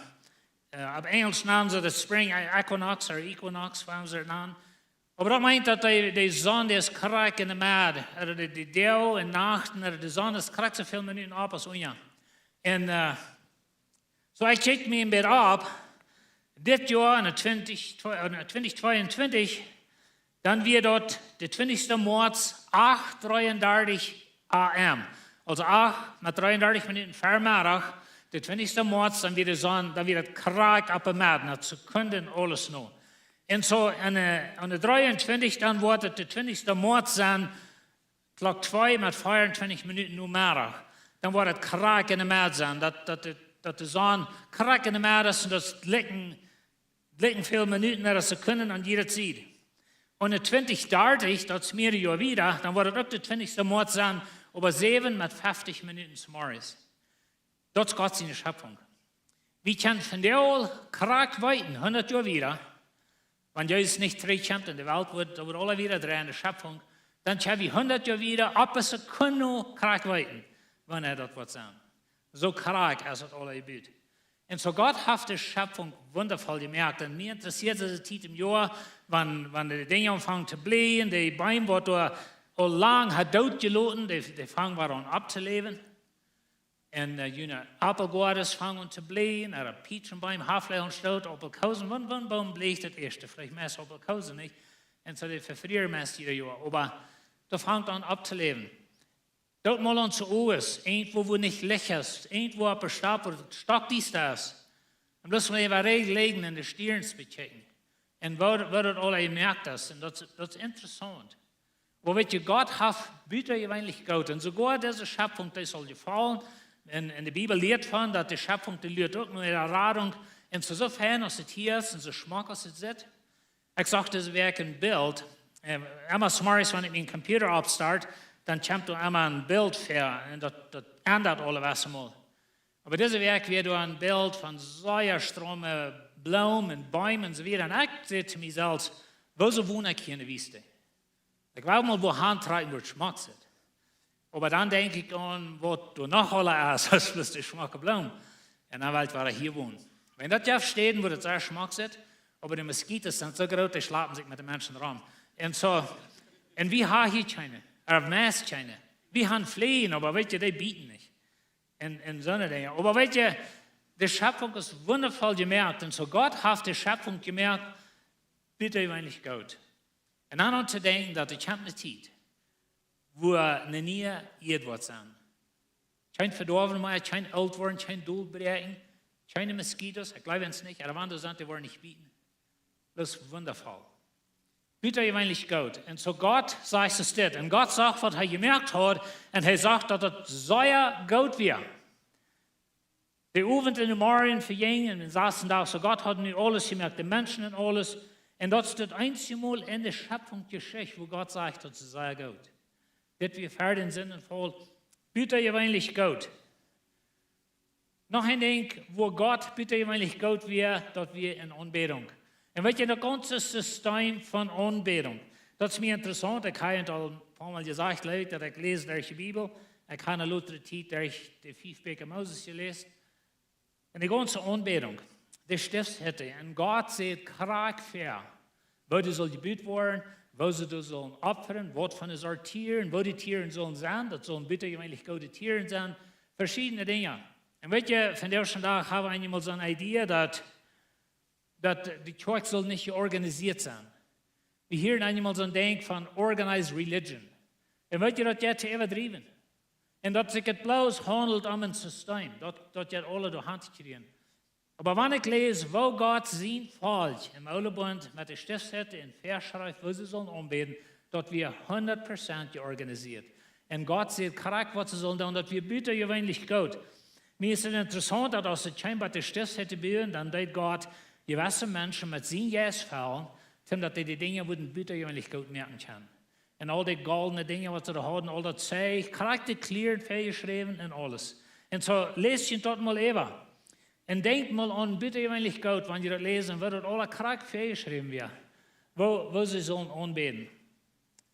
äh, opp Enjlisch nanen see daut Spring Equinox ooda Equinox, woo see daut nanen. Oba daut meent daut dee, dee Sonn, dee es krakjt en de Med, ooda dee, dee Doag un Nacht, ooda de Sonn es krakjt soo väl Minuten opp aus unja. Un, äh, soo, ekj kjikj mie een bät opp. Dit Joa en de twintich, twe-, en de twintich tweeuntwintich, dan wia daut de twintichste Moaz, acht dreeundartich A M. Aulsoo acht met dreeundartich Minuten Vemeddach, de twintichste Moaz, dan wia de Sonn, dan wia daut krakjt opp de Med, no Sekunden aules no. Un soo, en, äh, en de dreeuntwintich, dan woat et de twintichste Moaz sennen, Klock twee met veeruntwintich Minuten Nomeddach. Dan woat et krakjt en de Med sennen, daut, daut de, daut de Sonn krakjt en de Med es un daut es jlikj, jlikj väl Minuten ooda Sekunden aun jieda Sied. Un en twintichdartich, daut es mea Joa wieda, dan woat et uk de twintichste Moaz sennen, oba säwen met feftich Minuten zemorjes. Daut es Gott siene Schepfunk. Wie kjennen vondoag krakjt weeten, hundat Joa wieda, wan Jesus nich trigjkjemt un de Welt woat, daut woat aules wieda dreien, de Schepfunk, dan kjenn wie hundat Joa wieda opp eene Sekund krakjt weeten, wanea daut woat sennen. Soo krakjt es daut aules jebut. Un soo Gott haft de Schepfunk wundavoll jemoakt. Un mie interessieet dise Tiet em Joa, wan, wan de Dinja aunfangen to bleien, de Beem, waut doa aul lang haud doot jeloten, dee, dee fangen wada aun opptoläwen. Un, äh, june Aupelgoades fangen aun to bleien, ooda Pietschenbeem, Haftleicheln, Stoot, Aupelkoosen, wan, wan Boom blieet daut ieeschte, veleicht meist Aupelkoosen, nich? Un soo dee vefrieren meist jieda Joa, oba daut fangt aun opptoläwen. Daut mol aun soo aus, irjentwua wua nich Licht es, irjentwua opp de Stap, wua et stockdiesta es. Un bloos mol äwa Räajen lijen un de Stierns bekjikjen. Un woo, woo daut aules jemoakt es. Un daut, daut es interessaunt. Oba weet jie, Gott haft butajeweenlich goot. Un soogoa dise Schepfunk, dee saul jefollen. Un, un de Bibel lieet von, daut de Schepfunk, dee luat uk no äare Radunk. Un soo, soo fein aus et hia es un soo schmock aus et sitt. Ekj sach dise Wäakj een Bilt. Äh, emma zemorjes, wan ekj mienen Computer oppstart, dan kjemt doa emma een Bilt väa un daut, daut endat aule Wäakj mol. Oba dise Wäakj wia doa een Bilt von sea strome Bloomen un Beem un soo wieda. Un ekj säd to mie selfst: "Wuarom won ekj hia enne Wiest? Ekj well mol wua han trakjen, wua daut schmock sitt." Oba dan denkj ekj aun waut doa noch aules es aus bloos de schmocke Bloomen. Un dan well ekj wada hia wonen. Wan daut jeft Städen, wua daut sea schmock sitt, oba de Moskitos sent soo groot, dee schlapen sikj met de Menschen rom. Un soo, un wie haben hia kjeene, ooda meist kjeene. Wie haben Fleajen, oba weetst, dee bieten nich. Un, un soone Dinja. Oba weetst, de Schepfunk es wundafoll jemoakt. Un soo Gott haft de Schepfunk jemoakt, biejeweenlich goot. Un dan aun to denkjen daut de kjemt ne Tiet, wua ne niee Ieed woat sennen. Kjeen Vedoawen mea, kjeen oolt woaren, kjeen Dolbräakjen, kjeene Moskitos, ekj jleew ons nich, ooda wan doa sent, dee woaren nich bieten. Daut es wundafoll. Biejeweenlich goot. Un soo Gott sajcht et dit. Un Gott sach waut hee jemoakt haud, un hee sach daut et sea goot wia. De Owent un de Morjen vejinjen un de saste Dach, soo Gott haud nu aules jemoakt, de Menschen un aules. Un daut es daut eensje Mol enne Schepfungsjeschicht, wua Gott sajcht, daut es sea goot. Dit wia ver dän Sindenfaul biejeweenlich goot. Noch een Dinkj, wua Gott biejeweenlich goot wia, daut wia en Aunbädunk. Un weetst, daut gaunze System von Aunbädunk, daut es mie interessaunt. Ekj hab et aul een poa Mol jesajcht, jleew ekj, daut ekj läs derch de Bibel. Ekj hab ne lotre Tiet derch de fief Bieekja Moses jeläst. Un de gaunze Aunbädunk, de Stiftshütte. Un Gott säd krakjt väa, woo dee sull jebut woaren, woo see doa sullen opfren, waut fa ne Sort Tieren, woo de Tieren sullen sennen. Daut sullen biejeweenlich goode Tieren sennen. Veschiedne Dinja. Un weetst, vondoag dän Dach hab wie eemol soone Idee, daut, daut de Kjoakj sull nich jeorganisieet sennen. Wie hieren eemol soon Dinkj von organized religion. Un weetst, daut jeit to äwadriewen. Un daut sikj et bloos haundelt om een System, daut, daut jeit aule derchhaunt to kjrieen. Oba wan ekj läs, woo Gott sien Volkj em Oolen Bunt met de Stiftshütte un väaschrift, woo see sullen aunbäden, daut wia hundat Prozent jeorganisieet. Un Gott säd krakjt, waut see sullen doonen, daut wia biejeweenlich goot. Mie es et interessaunt, daut aus see kjeemen bie de Stiftshütte buen, dan deed Gott jewesse Menschen met sien Jeist fellen, toom daut dee de Dinja wudden biejeweenlich goot moaken kjennen. Un aul de goldne Dinja, waut see doa hauden, aul daut Zeich, krakjt de Kjlieren väajeschräwen un aules. Un soo läst junt daut mol äwa. Un denkjt mol aun, biejeweenlich goot, wan jie daut läsen, woo daut aula krakjt väajeschräwen wia, woo, woo see sullen aunbäden.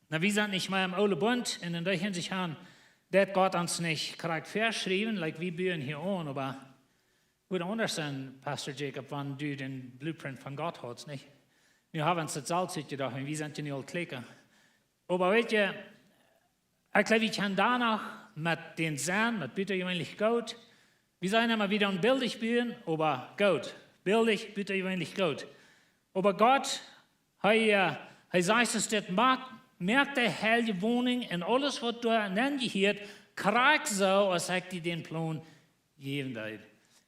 Nu, wie sent nich mea em Oolen Bunt, un en dee Hinsicht han, daut Gott ons nich krakjt väaschrift, like, wie buen hia aun, oba wudd aundasch sennen, Pastor Jacob, wan du dän Blueprint von Gott haudst, nich? Nu hab wie ons daut selfst utjedocht, un wie sent je nu aul kjlieekja. Oba weetst, ekj jleew, wie kjennen doano met dän sennen, met biejeweenlich goot. Wie sent emma wada aun bildich buen, oba goot. Bildich, biejeweenlich goot. Oba Gott, hee, äh, hee sajcht, es dit: "Moak, moak de heilje Wonunk un aules, waut doa nenn jehieet, krakjt soo, aus ekj die dän Plon jäwen deed."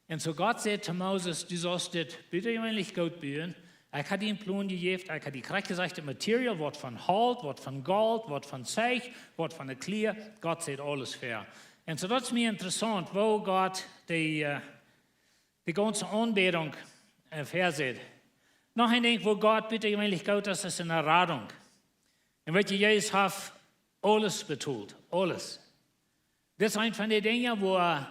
Un soo Gott säd to Moses: "Du saust dit biejeweenlich goot buen. Ekj hab die een Plon jejäft, ekj hab die krakjt jesajcht, daut Material, waut von Holt, waut von Golt, waut von Zeich, waut von de Kjlieren." Gott säd aules väa. Un soo, daut es mie interessaunt, woo Gott de, äh, de gaunze Aunbädunk, äh, väasäd. Noch een Dinkj, woo Gott biejeweenlich goot es, es enne Radunk. Un weetst, Jesus haft aules betolt, aules. Dit es eent von de Dinja, wua,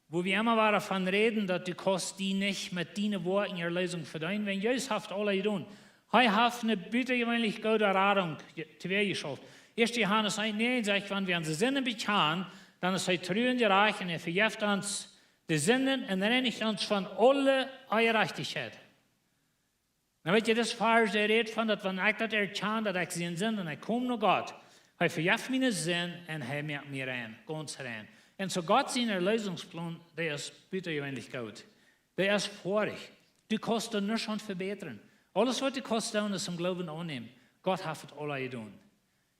wua wie emma wada von räden, daut du kaust die nich met diene Woakjen Erlösung vedeenen, wiels Jesus haft aules jedonen. Hee haft ne biejeweenlich goode Radunk je-, tweejeschauft. Ieeschte Johanes eent näajen sajcht, wan wie onse Sinden bekjanen, dan es hee tru un jerajcht un hee vejeft ons de Sinden un reinicht ons von aule Onjerajchtichkjeit. Nu weetst, dit Varsch, dee rät von daut, wan ekj daut erkjan, daut ekj Sind sie un ekj kom no Gott, hee vejeft miene Sind un hee moakt mie rein, gaunz rein. Un soo Gott sien Erlösungsplon, dee es biejeweenlich goot. Dee es foadich. Du kaust doa nuscht aun vebätren. Aules, waut du kaust doonen, es em Gloowen aunnämen. Gott haft et aula jedonen.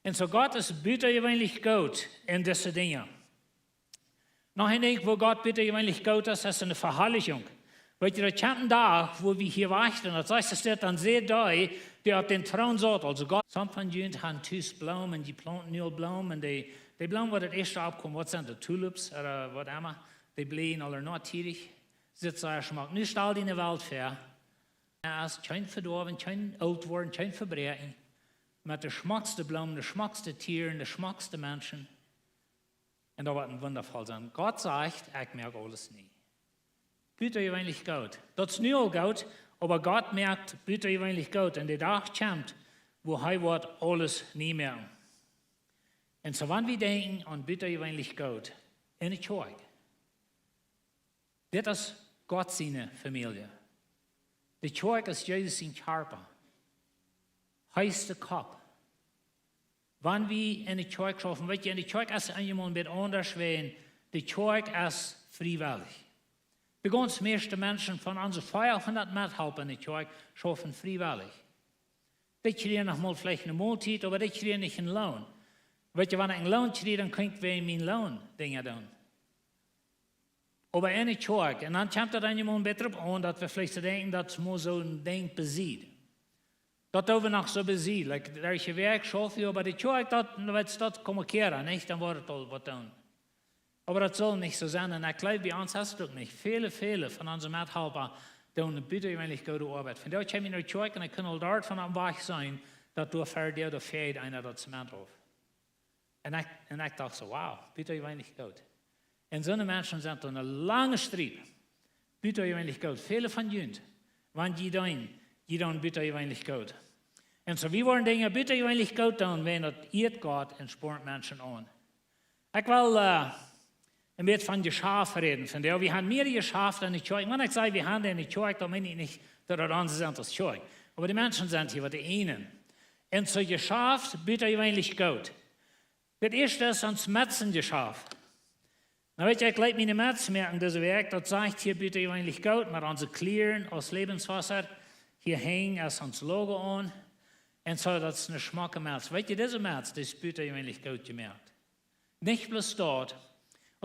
Un soo Gott es biejeweenlich goot en dise Dinja. Noch een Dinkj, wua Gott biejeweenlich goot es, es enne Veharlichunk. Weetst, daut kjemt een Dach, wua wie hia wachten, daut sajcht et dit, dan säd dee, dee opp dän Troon saut, aulsoo Gott. Some von junt han tus Bloomen, dee plaunten nu aul Bloomen, dee, dee Bloomen, waut daut ieeschte oppkomen, waut sent daut, tulips, ooda waut emma, dee bleien aul noch tiedich, sitt sea schmock. Nu stal die ne Welt väa. Doa es kjeen Vedoawen, kjeen oolt woaren, kjeen Vebräakjen. Met de schmockste Bloomen, de schmockste Tieren, de schmockste Menschen. Un daut woat een Wunda sennen. Gott sajcht: "Ekj moak aules nie." Butajeweenlich goot. Daut es nu aul goot, oba Gott moakt butajeweenlich goot. Un de Dach kjemt, wua hee woat aules nie moaken. Un soo, wan wie denkjen aun butajeweenlich goot enne Kjoakj, dit es Gott siene Famielje. De Kjoakj es Jesus sien Kjarpa. Hee es de Kopp. Wan wie enne Kjoakj schaufen, weet jie, enne Kjoakj es eenjemol een bät aundasch, wiels de Kjoakj es friewellich. De gaunz mieeschte Menschen von onse veahundat Methalpa enne Kjoakj schaufen friewellich. Dee kjrieen noch mol veleicht eene Moltiet, oba dee kjrieen nich eenen Loon. Weet jie, wan ekj eenen Loon kjrie, dan kaun ekj wäajen mien Loon Dinja doonen. Oba enne Kjoakj, un dan kjemt daut eenjemol een bät doaropp aun, daut wie veleicht soo denkjen, daut mott soo een Dinkj bie sennen. Daut doo wie noch soo bie sennen. Like, derch de Wäakj schauf wie, oba de Kjoakj, daut, weetst, daut kaun ekj kjrieen, nich? Dan woat et aul waut doonen. Oba daut saul nich soo sennen. Un ekj jleew, bie ons es et uk nich. Väle, väle von onse Methalpa doonen eene butajeweenlich goode Oabeit. Vondoag kjeem ekj no de Kjoakj un ekj kunn aul doa von aum Wajch seenen, daut doa ver de Däa doa fäajd eena daut Zement auf. Un ekj, un ekj docht soo: "Wow, butajeweenlich goot." Un soone Menschen sent doa eene lange Striep. Butajeweenlich goot. Väle von junt, wan jie doonen, jie doonen butajeweenlich goot. Un soo, wie woaren Dinja butajeweenlich goot doonen, wiels daut ieet Gott un spoat Menschen aun. Ekj well, äh, een bät von Jeschaft räden vondoag. Wie haben mea Jeschaft enne Kjoakj. Wan ekj saj, wie haben enne Kjoakj, dan meen ekj nich, daut daut aundasch es aus Kjoakj. Oba de Menschen sent hia waut de eenen. Un soo, Jeschaft, butajeweenlich goot. Daut ieeschte es ons Metzenjeschaft. Nu weet jie, ekj leet miene Mets moaken dise Wäakj, daut sajcht hia butajeweenlich goot, met onse Kjleeda aus Lebenswasser. Hia henjt ons Logo aun. Un soo, daut es eene schmocke Mets. Weet jie, dise Mets, dee es butajeweenlich goot jemoakt. Nich bloos daut,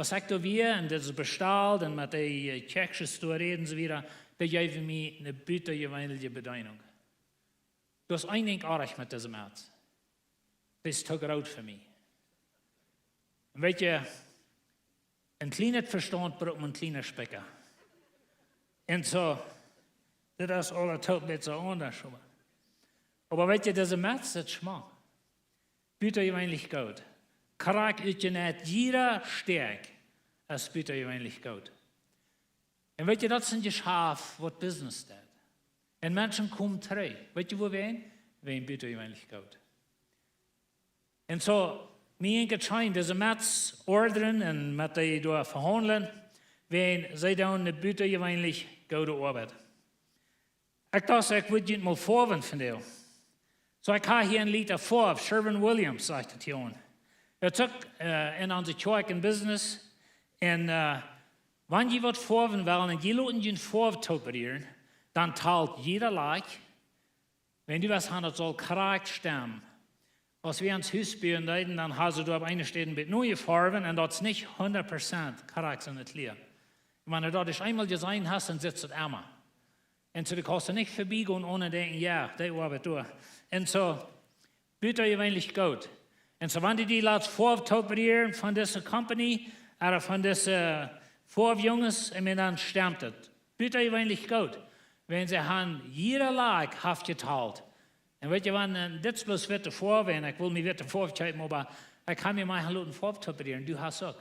aus ekj doa wia un dit bestald un met de, äh, Kjoakjsjes doa räd un soo wieda, dee jeewen mie eene butajeweenliche Bedeenunk. Daut es een Dinkj oajch met dise Mets. Dit es too groot fa mie. Un weet jie, een kjlienet Vestaunt brukt een kjlienen Spikja. Un soo, dit es aul een bät soo aundasch, oba. Oba weet jie, dise Mets, daut schmakjt butajeweenlich goot. Krakjt ut de Nat, jieda Stekj es butajeweenlich goot. Un weet jie, daut es een Jeschaft waut Business deit. Un Menschen komen trigj. Weet jie wuarom? Wiels butajeweenlich goot. Un soo, mie jinkj et scheen, dise Mets ordren un met dee doa vehaundlen, wiels see doonen eene butajeweenlich goode Oabeit. Ekj docht, ekj wudd junt mol foawen vondoag. Soo, ekj hab hia een Lied Foaw, Sherwin-Williams, sajcht et hia aun. Daut es uk, äh, enne onse Kjoakj en Business. Un, äh, wan jie waut foawen wellen un jie loten june Foaw tooperieren, dan talt jieda Lack. Wan du waut hast, daut saul krakjt stemmen. Aus wie ons Hus buen deeden, dan hauden see doa opp eene Städ een bät niee Foaw un daut es nich hundat Prozent krakjt soo aus et lia. Wan du daut ieescht eemol jeseenen hast, dan sitt et emma. Un soo, du kaust nich verbiegonen onen denkjen, jo, dee Oabeit doa. Un soo, butajeweenlich goot. Un soo, wan du dee latst Foaw tooperieren von dise Company, ooda von dise Foawjunges, un dan stemmt et. Butajeweenlich goot. Wan see haben jieda Lack haft jetalt. Un weet jie, wan, äh, dit es bloos witte Foaw, un ekj wull mie witte Foaw kjeepen, oba ekj kaun mie mau loten Foaw tooperieren, du hast uk.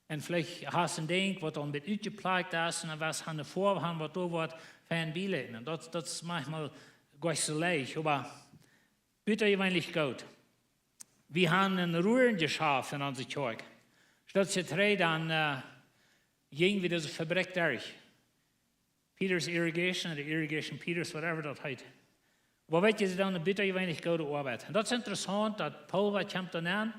Un veleicht hast een Dinkj waut aul een bät utjeplakjt es, un dan wurscht du eene Foaw haben waut doa woat fein bieläten. Un daut, daut es maunchmol goanich soo leicht, oba butajeweenlich goot. Wie haben een Ruajenjeschaft en onse Kjoakj. Stal die trigj, dan, äh, jinkj wie dise Fabrikj derch. Peters Irrigation, ooda Irrigation Peters, whatever daut heet. Oba weet jie, see doonen eene butajeweenlich goode Oabeit. Un daut es interessaunt, daut Pulva kjemt doa nenn,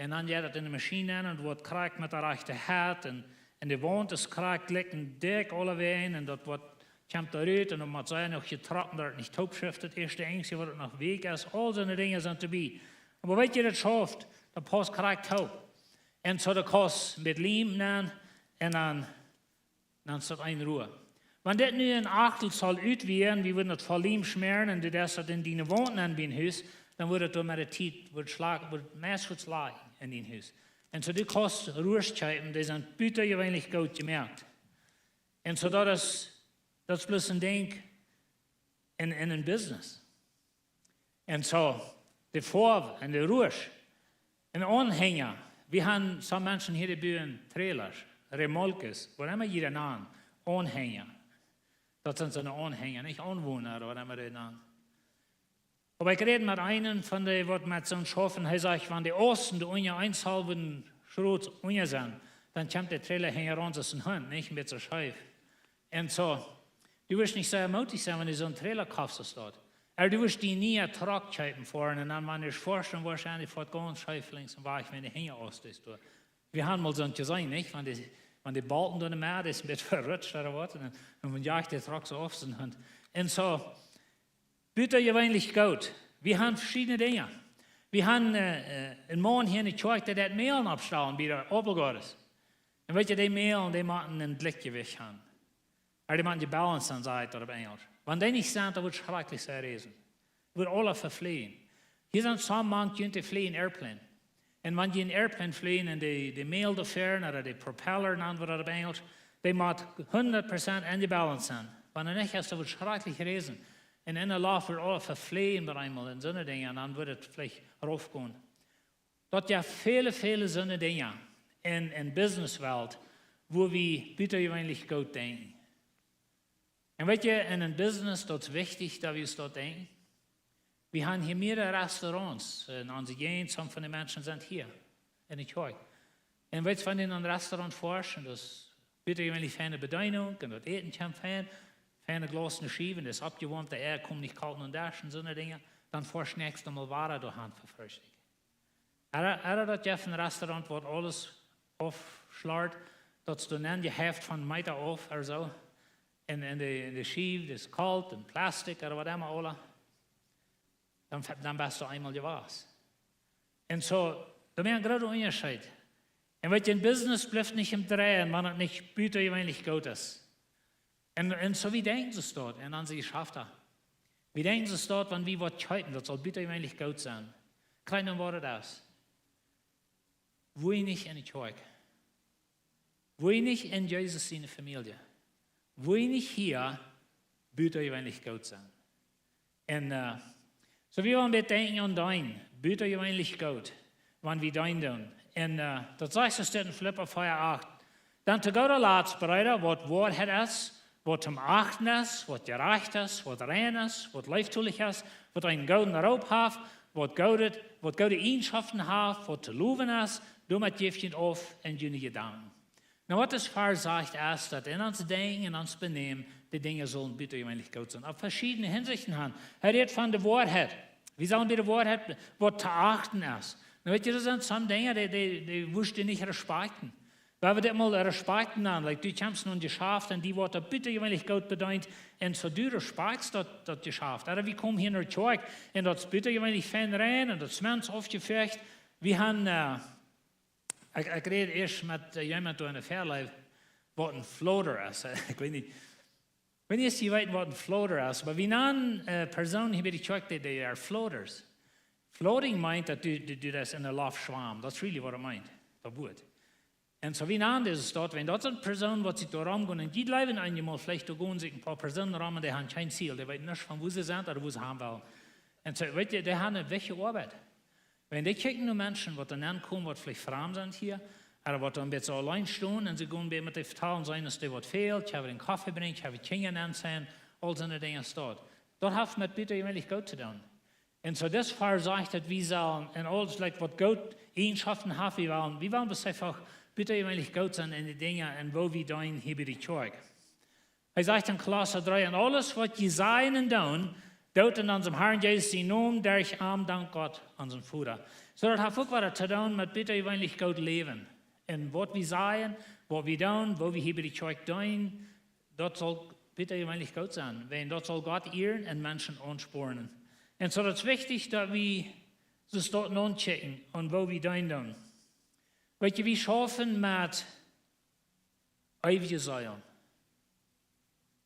un dan jeit et enne Maschien nenn, un woat krakjt met de rajchte Hitt, un, un de Waunt es krakjt likj un dikj aulawäajen, un daut woat, kjemt doa rut, un dan mott see noch jetrocken, daut et nich toopschift, daut ieeschte Enjsje, waut et noch weekj es, aul soone Dinja sent doabie. Oba weet jie, daut schauft, daut pausst krakjt toop. Un soo de Kost met Liem nenn, un dan dan es daut een Rua. Wan dit nu een Achtel saul ut woaren, wie wudden daut voll Liem schmäaren un du deist daut en diene Waunt nenn bie een Hus, dan woat et doa met de Tiet, woat schlak, woat meist goot schlajen en dien Hus. Un soo dee Kost Ruasch kjeepen, dee sent butajeweenlich goot jemoakt. Un soo daut es, daut es bloos een Dinkj en, en een Business. Un soo, de Foaw un de Ruasch. Een Aunhenja, Wie haben soone Menschen hia, dee buen Trailers, Remolkes, waut emma jie daut nanen, Aunhänger. Daut sent soone Aunhänger, nich Aunwoana, ooda waut emma dee nanen. Oba ekj räd met eenen von dee, waut met soon schauft, hee sajcht, wan de Aussen doa unja een Zoll wudden Schrot unja sennen, dan kjemt de Trailer hinjaraun aus een Hunt, nich? Een bät scheef. Un soo, du wurscht nich sea mootich sennen, wan du soon Trailer kaufst aus daut. Ooda du wurscht die niee Truck kjeepen fa, un dan, wan du foascht, dan wurscht du aun die foat gaunz scheef links un rajchts, wan de Hinja aus es doa. Wie haben mol soont jeseenen, nich? Wan de, wan de Bolten doa enne Medd es, een bät verutscht ooda waut, un dan, dan jajcht de Truck soo auf soon Hunt. Un soo, butajeweenlich goot. Wie haben veschiedne Dinja. Wie haben, äh, äh, een Maun hia enne Kjoakj, dee deit Mälen oppstalen bie de Aupelgoades. Un weet jie, dee Mälen, dee motten een Jlikjjewicht haben. Ooda dee motten jebalance sennen, sajcht daut opp Enjelsch. Wan dee nich sent, dan woat schrakjlich sea räsen. Woat aules vefleajen. Hia sent soone mank junt, dee fleajen Airplane. Un wan jie een Airplane fleajen un de, de Mäl doafäa, ooda de Propeller, nanen wie daut opp Enjelsch, dee mott hundat Prozent enjebalance sennen. Wan nich, es daut woat schrakjlich räsen. Un enne Loft woat aules vefleajen bie eemol un soone Dinja, un dan woat et veleicht raufgonen. Daut jeft väle, väle soone Dinja en, en Businesswelt, wua wie butajeweenlich goot denkjen. Un weet jie, en een Business, daut es wichtich, daut wie ons daut denkjen. Wie haben hia mearere Restaurants en onse Jäajent, soone von de Menschen sent hia enne Kjoakj. Un weet jie, wan du en een Restaurant foascht, daut es butajeweenlich feine Bedeenunk un daut Äten kjemt fein, feine glausne Schiewen, daut es oppjewoamt, de Ea kjemt nich kolt no dän Desch un soone Dinja, dan foascht du näakjstet Mol wada doahan fa Freestikj. Ooda, ooda daut jeft een Restaurant, waut aules aufschlort, daut es doa nenn jehäft von Meeta auf ooda soo. Un, un de, un de Schiew, daut es kolt un Plastik ooda waut emma, ooda. Dan, dan best du eemol jewast. Un soo, doa es een groota Unjascheet. Un weet jie, een Business blift nich aum Dreien, wan et nich butajeweenlich goot es. Un, un soo wie denkjen see daut en onse Jeschafta. Wie denkjen see daut, wan wie waut kjeepen, daut saul butajeweenlich goot sennen. Kjikj no waut et es. Woo nich enne Kjoakj. Woo nich en Jesus siene Famielje. Woo nich hia butajeweenlich goot sennen. Un, äh, soo wie wellen dit denkjen aun deenen, butajeweenlich goot, wan wie deenen doonen. Un, äh, daut sajcht et en Filippa vea acht. Dan to gooda Latst, Breeda, waut Woarheit es, waut to achten es, waut jerajcht es, waut rein es, waut leeftolich es, waut eenen gooden Roop haft, waut goodet, waut goode Ieejenschoften haft, waut to lowen es, doamet jäft junt auf en june Jedanken. Nu, waut dis Varsch sajcht, es daut en ons Denkjen, en ons Benämen, de Dinja sellen butajeweenlich goot sennen. Opp veschiedne Hinsichten han. Hee rät von de Woarheit. Wie sellen bie de Woarheit, waut to achten es. Nu weet jie, doa sent soone Dinja, dee, dee, dee wurscht du nich respakjten. Wie haben dit mol respakjten aun, like, du kjemst no een Jeschaft un dee woat doa butajeweenlich goot bedeent. Un soo du respakjtst daut, daut Jeschaft. Ooda wie komen hia no de Kjoakj un daut es butajeweenlich fein rein un daut es Mensch aufjefecht. Wie haben, äh, Ekj, ekj räd ieescht met, äh, jemaunt doa enne Väaleef, waut een floater es. Ekj weet nich, ekj weet nich, aus jie weeten, waut een floater es, oba wie nanen, äh, Persoonen hia bie de Kjoakj, dee, dee are floaters. Floating meent daut du, du, du deist enne Loft schwamen. That's really what it meant, daut Wuat. Un soo wie nanen dise Staut, wan daut sent Persoonen, waut sikj doa romgonen, un dee bliewen eenjemol veleicht doa gonen sikj een poa Persoonen rom, un dee haben kjeen Ziel, dee weeten nich, von wua see sent ooda wua see han wellen. Un soo, weet jie, dee haben eene wichtje Oabeit. Wan dee kjikjen no Menschen, waut doa nenn komen, waut veleicht framd sent hia, ooda waut doa een bät auleen stonen, un see gonen bie met dee vetalen, seenen aus dee waut fält, haben een Koffe brinjen, haben Kjinja nenn sennen, aul soone Dinja es daut. Daut haft met butajeweenlich goot to doonen. Un soo dis Varsch sajcht daut wie sellen, en aules, like, waut goode Ieejenschoften haft, wie wellen, wie wellen bloos eefach butajeweenlich goot sennen en de Dinja, en woo wie deenen hia bie de Kjoakj. Hee sajcht en Kolossa dree, en aules waut jie sajen un doonen, doot en onsen Harn Jesus sienen Nomen, derch am dankt Gott, onsen Voda. Soo daut haft uk waut to doonen met butajeweenlich goot läwen. En waut wie sajen, waut wie doonen, woo wie hia bie de Kjoakj deenen, daut saul butajeweenlich goot sennen. Wan daut saul Gott ieren un Menschen aunspornen. Un soo daut es wichtich daut wie soo daut nochecken un woo wie deenen doonen. Weet jie, wie schaufen met eewje Seelen.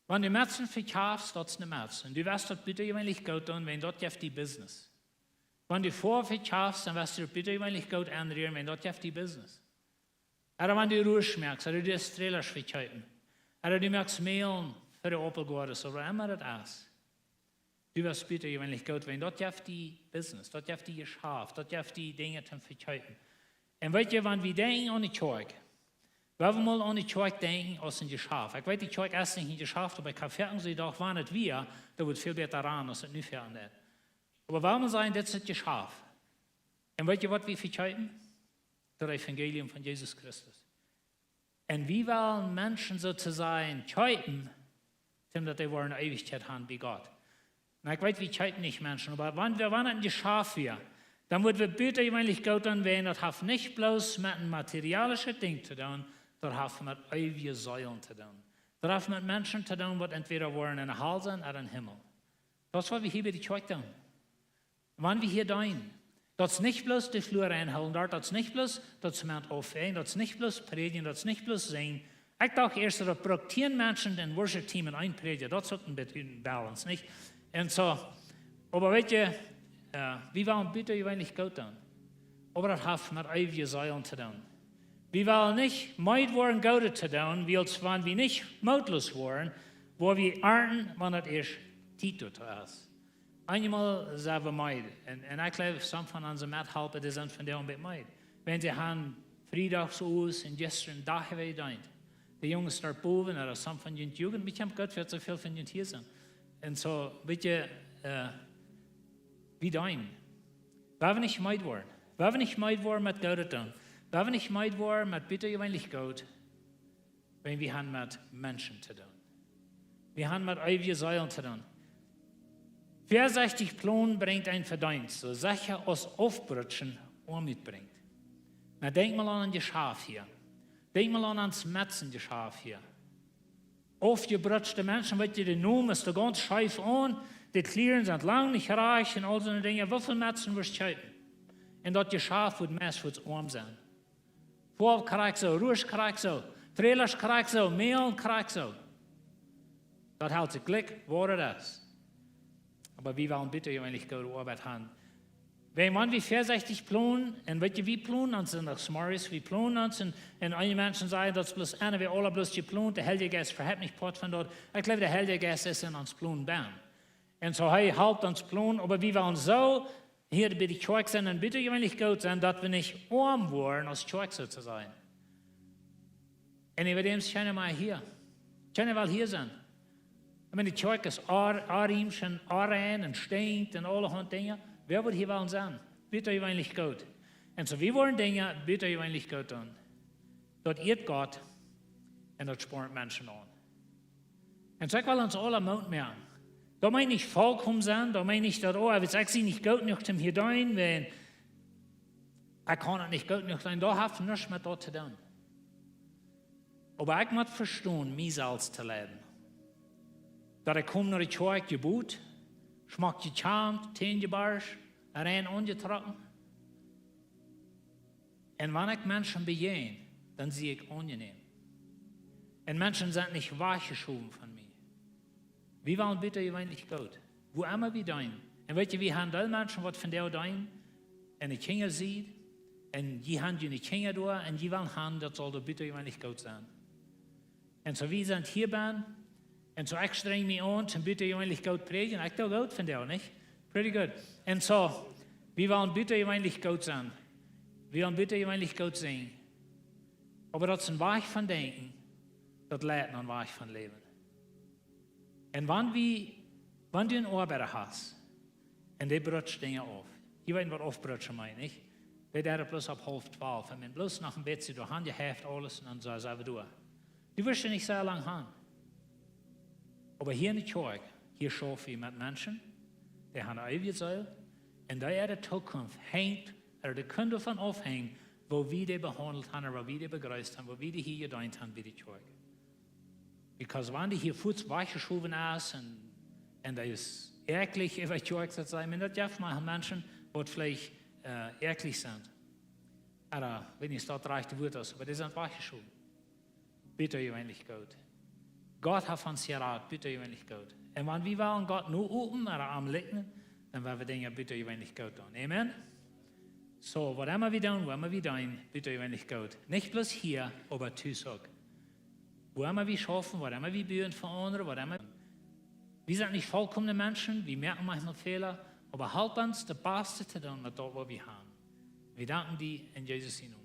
Wan du Metzen vekjafst, daut es ne Metz. Un du woascht daut butajeweenlich goot doonen, wan daut jeft die Business. Wan du Foa vekjafst, dan woascht du daut butajeweenlich goot aunrieren, wan daut jeft die Business. Ooda wan du Rusch moakst, ooda du deist Trailers vekjeepen, ooda du moakst Mälen fa de Aupelgoades, ooda waut emma daut es. Du woascht butajeweenlich goot, wan daut jeft die Business, daut jeft die Jeschaft, daut jeft die Dinja toom vekjeepen. Un weet jie, wan wie denkjen aun de Kjoakj, wan wie mol aun de Kjoakj denkjen aus een Jeschaft. Ekj weet, de Kjoakj es nich een Jeschaft, oba ekj hab foaken soo jedocht, wan et wia, dan wudd väl bäta rannen aus et nu foaken deit. Oba wan wie sajen, dit es et Jeschaft. Un weet jie, waut wie vekjeepen? Daut Evangelium von Jesus Christus. Un wie wellen Menschen sozusagen kjeepen, daut dee woaren Eewichkjeit haben bie Gott. Nu, ekj weet, wie kjeepen nich Menschen, oba wan wie, wan et een Jeschaft wia, dan wudd wie butajeweenlich goot doonen, wiels daut haft nich bloos met een materialisches Dinkj to doonen, daut haft met eewje Seelen to doonen. Daut haft met Menschen to doonen, waut entweda woaren en de Hal sennen ooda em Himmel. Daut es, waut wie hia bie de Kjoakj doonen. Wan wie hia deenen, daut es nich bloos de Flua reinhoolen doa, daut es nich bloos daut Zement aufwäajen, daut es nich bloos prädjen, daut es nich bloos sinjen. Ekj docht ieescht, daut brukt tieen Menschen, een Worship-Team un een Prädja, daut es uk een bät ut balance, nich? Un soo, oba weet jie, äh, wie wellen butajeweenlich goot doonen. Oba daut haft met eewje Seelen to doonen. Wie wellen nich meed woaren, Goodet to doonen, wiels wan wie nich mootloos woaren, woa wie arnten, wan et ieescht Tiet doatoo es. Eenjemol sent wie meed. Un, un ekj jleew, some von onse Methalpa, dee sent vondoag een bät meed. Wan see haben Friedach soo aus un jistren Dach wada jedeent. De Junges doa bowen, ooda some von junt Jugend, mie kjemt goot väa, soo väl von junt hia sent. Un soo, weet jie, äh, wie deenen. Wie wellen nich meed woaren. Wie wellen nich meed woaren met Goodet doonen. Wie wellen nich meed woaren met butajeweenlich goot. Wan wie haben met Menschen to doonen. Wie haben met eewje Seelen to doonen. Väasechtich plonen brinjt een Vedeenst, soo secha aus aufbrutschen Oamoot brinjt. Nu denkj mol aun een Jeschaft hia. Denkj mol aun ons Metsenjeschaft hia. Aufjebrutschte Menschen, weet jie, de Nomen es doa gaunz scheef aun, de Kjleeda sent lang nich rajcht un aul soone Dinja. Woo väl Metsen woascht kjeepen? Un daut Jeschaft woat meist, woat oam sennen. Foaw krakjt soo, Rusch krakjt soo, Trailers krakjt soo, Mälen krakjt soo. Daut helt sikj jlikj, waut et es. Oba wie wellen butajeweenlich goode Oabeit haben. Wan, wan wie väasechtich plonen, un weet jie, wie plonen ons en de Smarties, wie plonen ons un, un eenje Menschen sajen, daut es bloos, un wie aula bloos jeplont, de Heilje Jeist vehelt nich Poat von daut. Ekj jleew, de Heilje Jeist es en ons Plonen bennen. Un soo, hee halpt ons plonen, oba wie wellen soo hia bie de Kjoakj sennen un butajeweenlich goot sennen, daut wie nich oam woaren aus Kjoakj, soo to sajen. Un äwa däm es kjeena mea hia. Kjeena well hia sennen. Ekj meen, de Kjoakj es ar-, arm un onrein un stinkjt un aulahaunt Dinja. Wäa wudd hia wellen sennen? Butajeweenlich goot. Un soo, wie woaren Dinja butajeweenlich goot doonen. Daut ieet Gott un daut spornt Menschen aun. Un soo, ekj well ons aula Moot moaken. Daut meent nich volkomen sennen, daut meent nich daut, oh, wiels ekj sie nich goot jenuach om hia to deenen, wan ekj kaun et nich goot jenuach doonen, daut haft nuscht met daut to doonen. Oba ekj mott vestonen, mie selfst to leiden. Daut ekj kom no de Kjoakj jebot, schmock jekjemt, Täne jebarscht, rein aunjetrocken. Un wan ekj Menschen bejäajen, dan sie ekj aunjenäm. Un Menschen sent nich wajchjeschowen von mie. Wie wellen butajeweenlich goot. Wua emma wie deenen. Un weet jie, wie haben väl Menschen, waut vondoag deenen, un de Kjinja sent, un jie haben june Kjinja doa, un jie wellen haben, daut saul doa butajeweenlich goot sennen. Un soo, wie sent hia bennen, un soo, ekj strenj mie aun, om butajeweenlich goot prädjen, ekj doo goot vondoag, nich? Pretty good. Un soo, wie wellen butajeweenlich goot sennen. Wie wellen butajeweenlich goot sinjen. Oba daut es een Wajch von denkjen, daut leit no een Wajch von läwen. Un wan wie, wan du een Oabeida hast, un dee brutscht Dinja auf. Jie weeten, waut aufbrutschen meent, nich? Dee deit et bloos opp haulf twalf. Un wan bloos noch een bät doa aunjehäft aules un dan soo, soo wieda. Du woascht je nich soo lang haben. Oba hia en de Kjoakj, hia schaufen wie met Menschen, dee haben eewje Seel, un dee äare Zukunft henjt, ooda dee kjennen doavon aufhenjen, woo wie dee behaundelt haben, ooda woo wie dee bejreest haben, woo wie dee hia jedeent haben bie de Kjoakj. Because wan dee hia fuaz wajchjeschowen es un, un dee es äakjlich äwa Kjoakj, soo to sajen, un daut jeft mau Menschen, waut veleicht, äh, äakjlich sent. Ooda, weet nich, daut rajchte Wuat es, oba dee sent wajchjeschowen. Butajeweenlich goot. Gott haft ons jerat, butajeweenlich goot. Un wan wie wellen Gott nu open ooda am likjnen, dan woa wie Dinja butajeweenlich goot doonen. Amen? Soo, waut emma wie doonen, wua emma wie deenen, butajeweenlich goot. Nich bloos hia, oba tus uk. Wua emma wie schaufen, waut emma wie buen fa aundre, waut emma. Wie sent nich volkomne Menschen, wie moaken maunchmol Fäla, oba halp ons daut Baste to doonen met daut, waut wie haben. Wie danken die en Jesus sienen Nomen.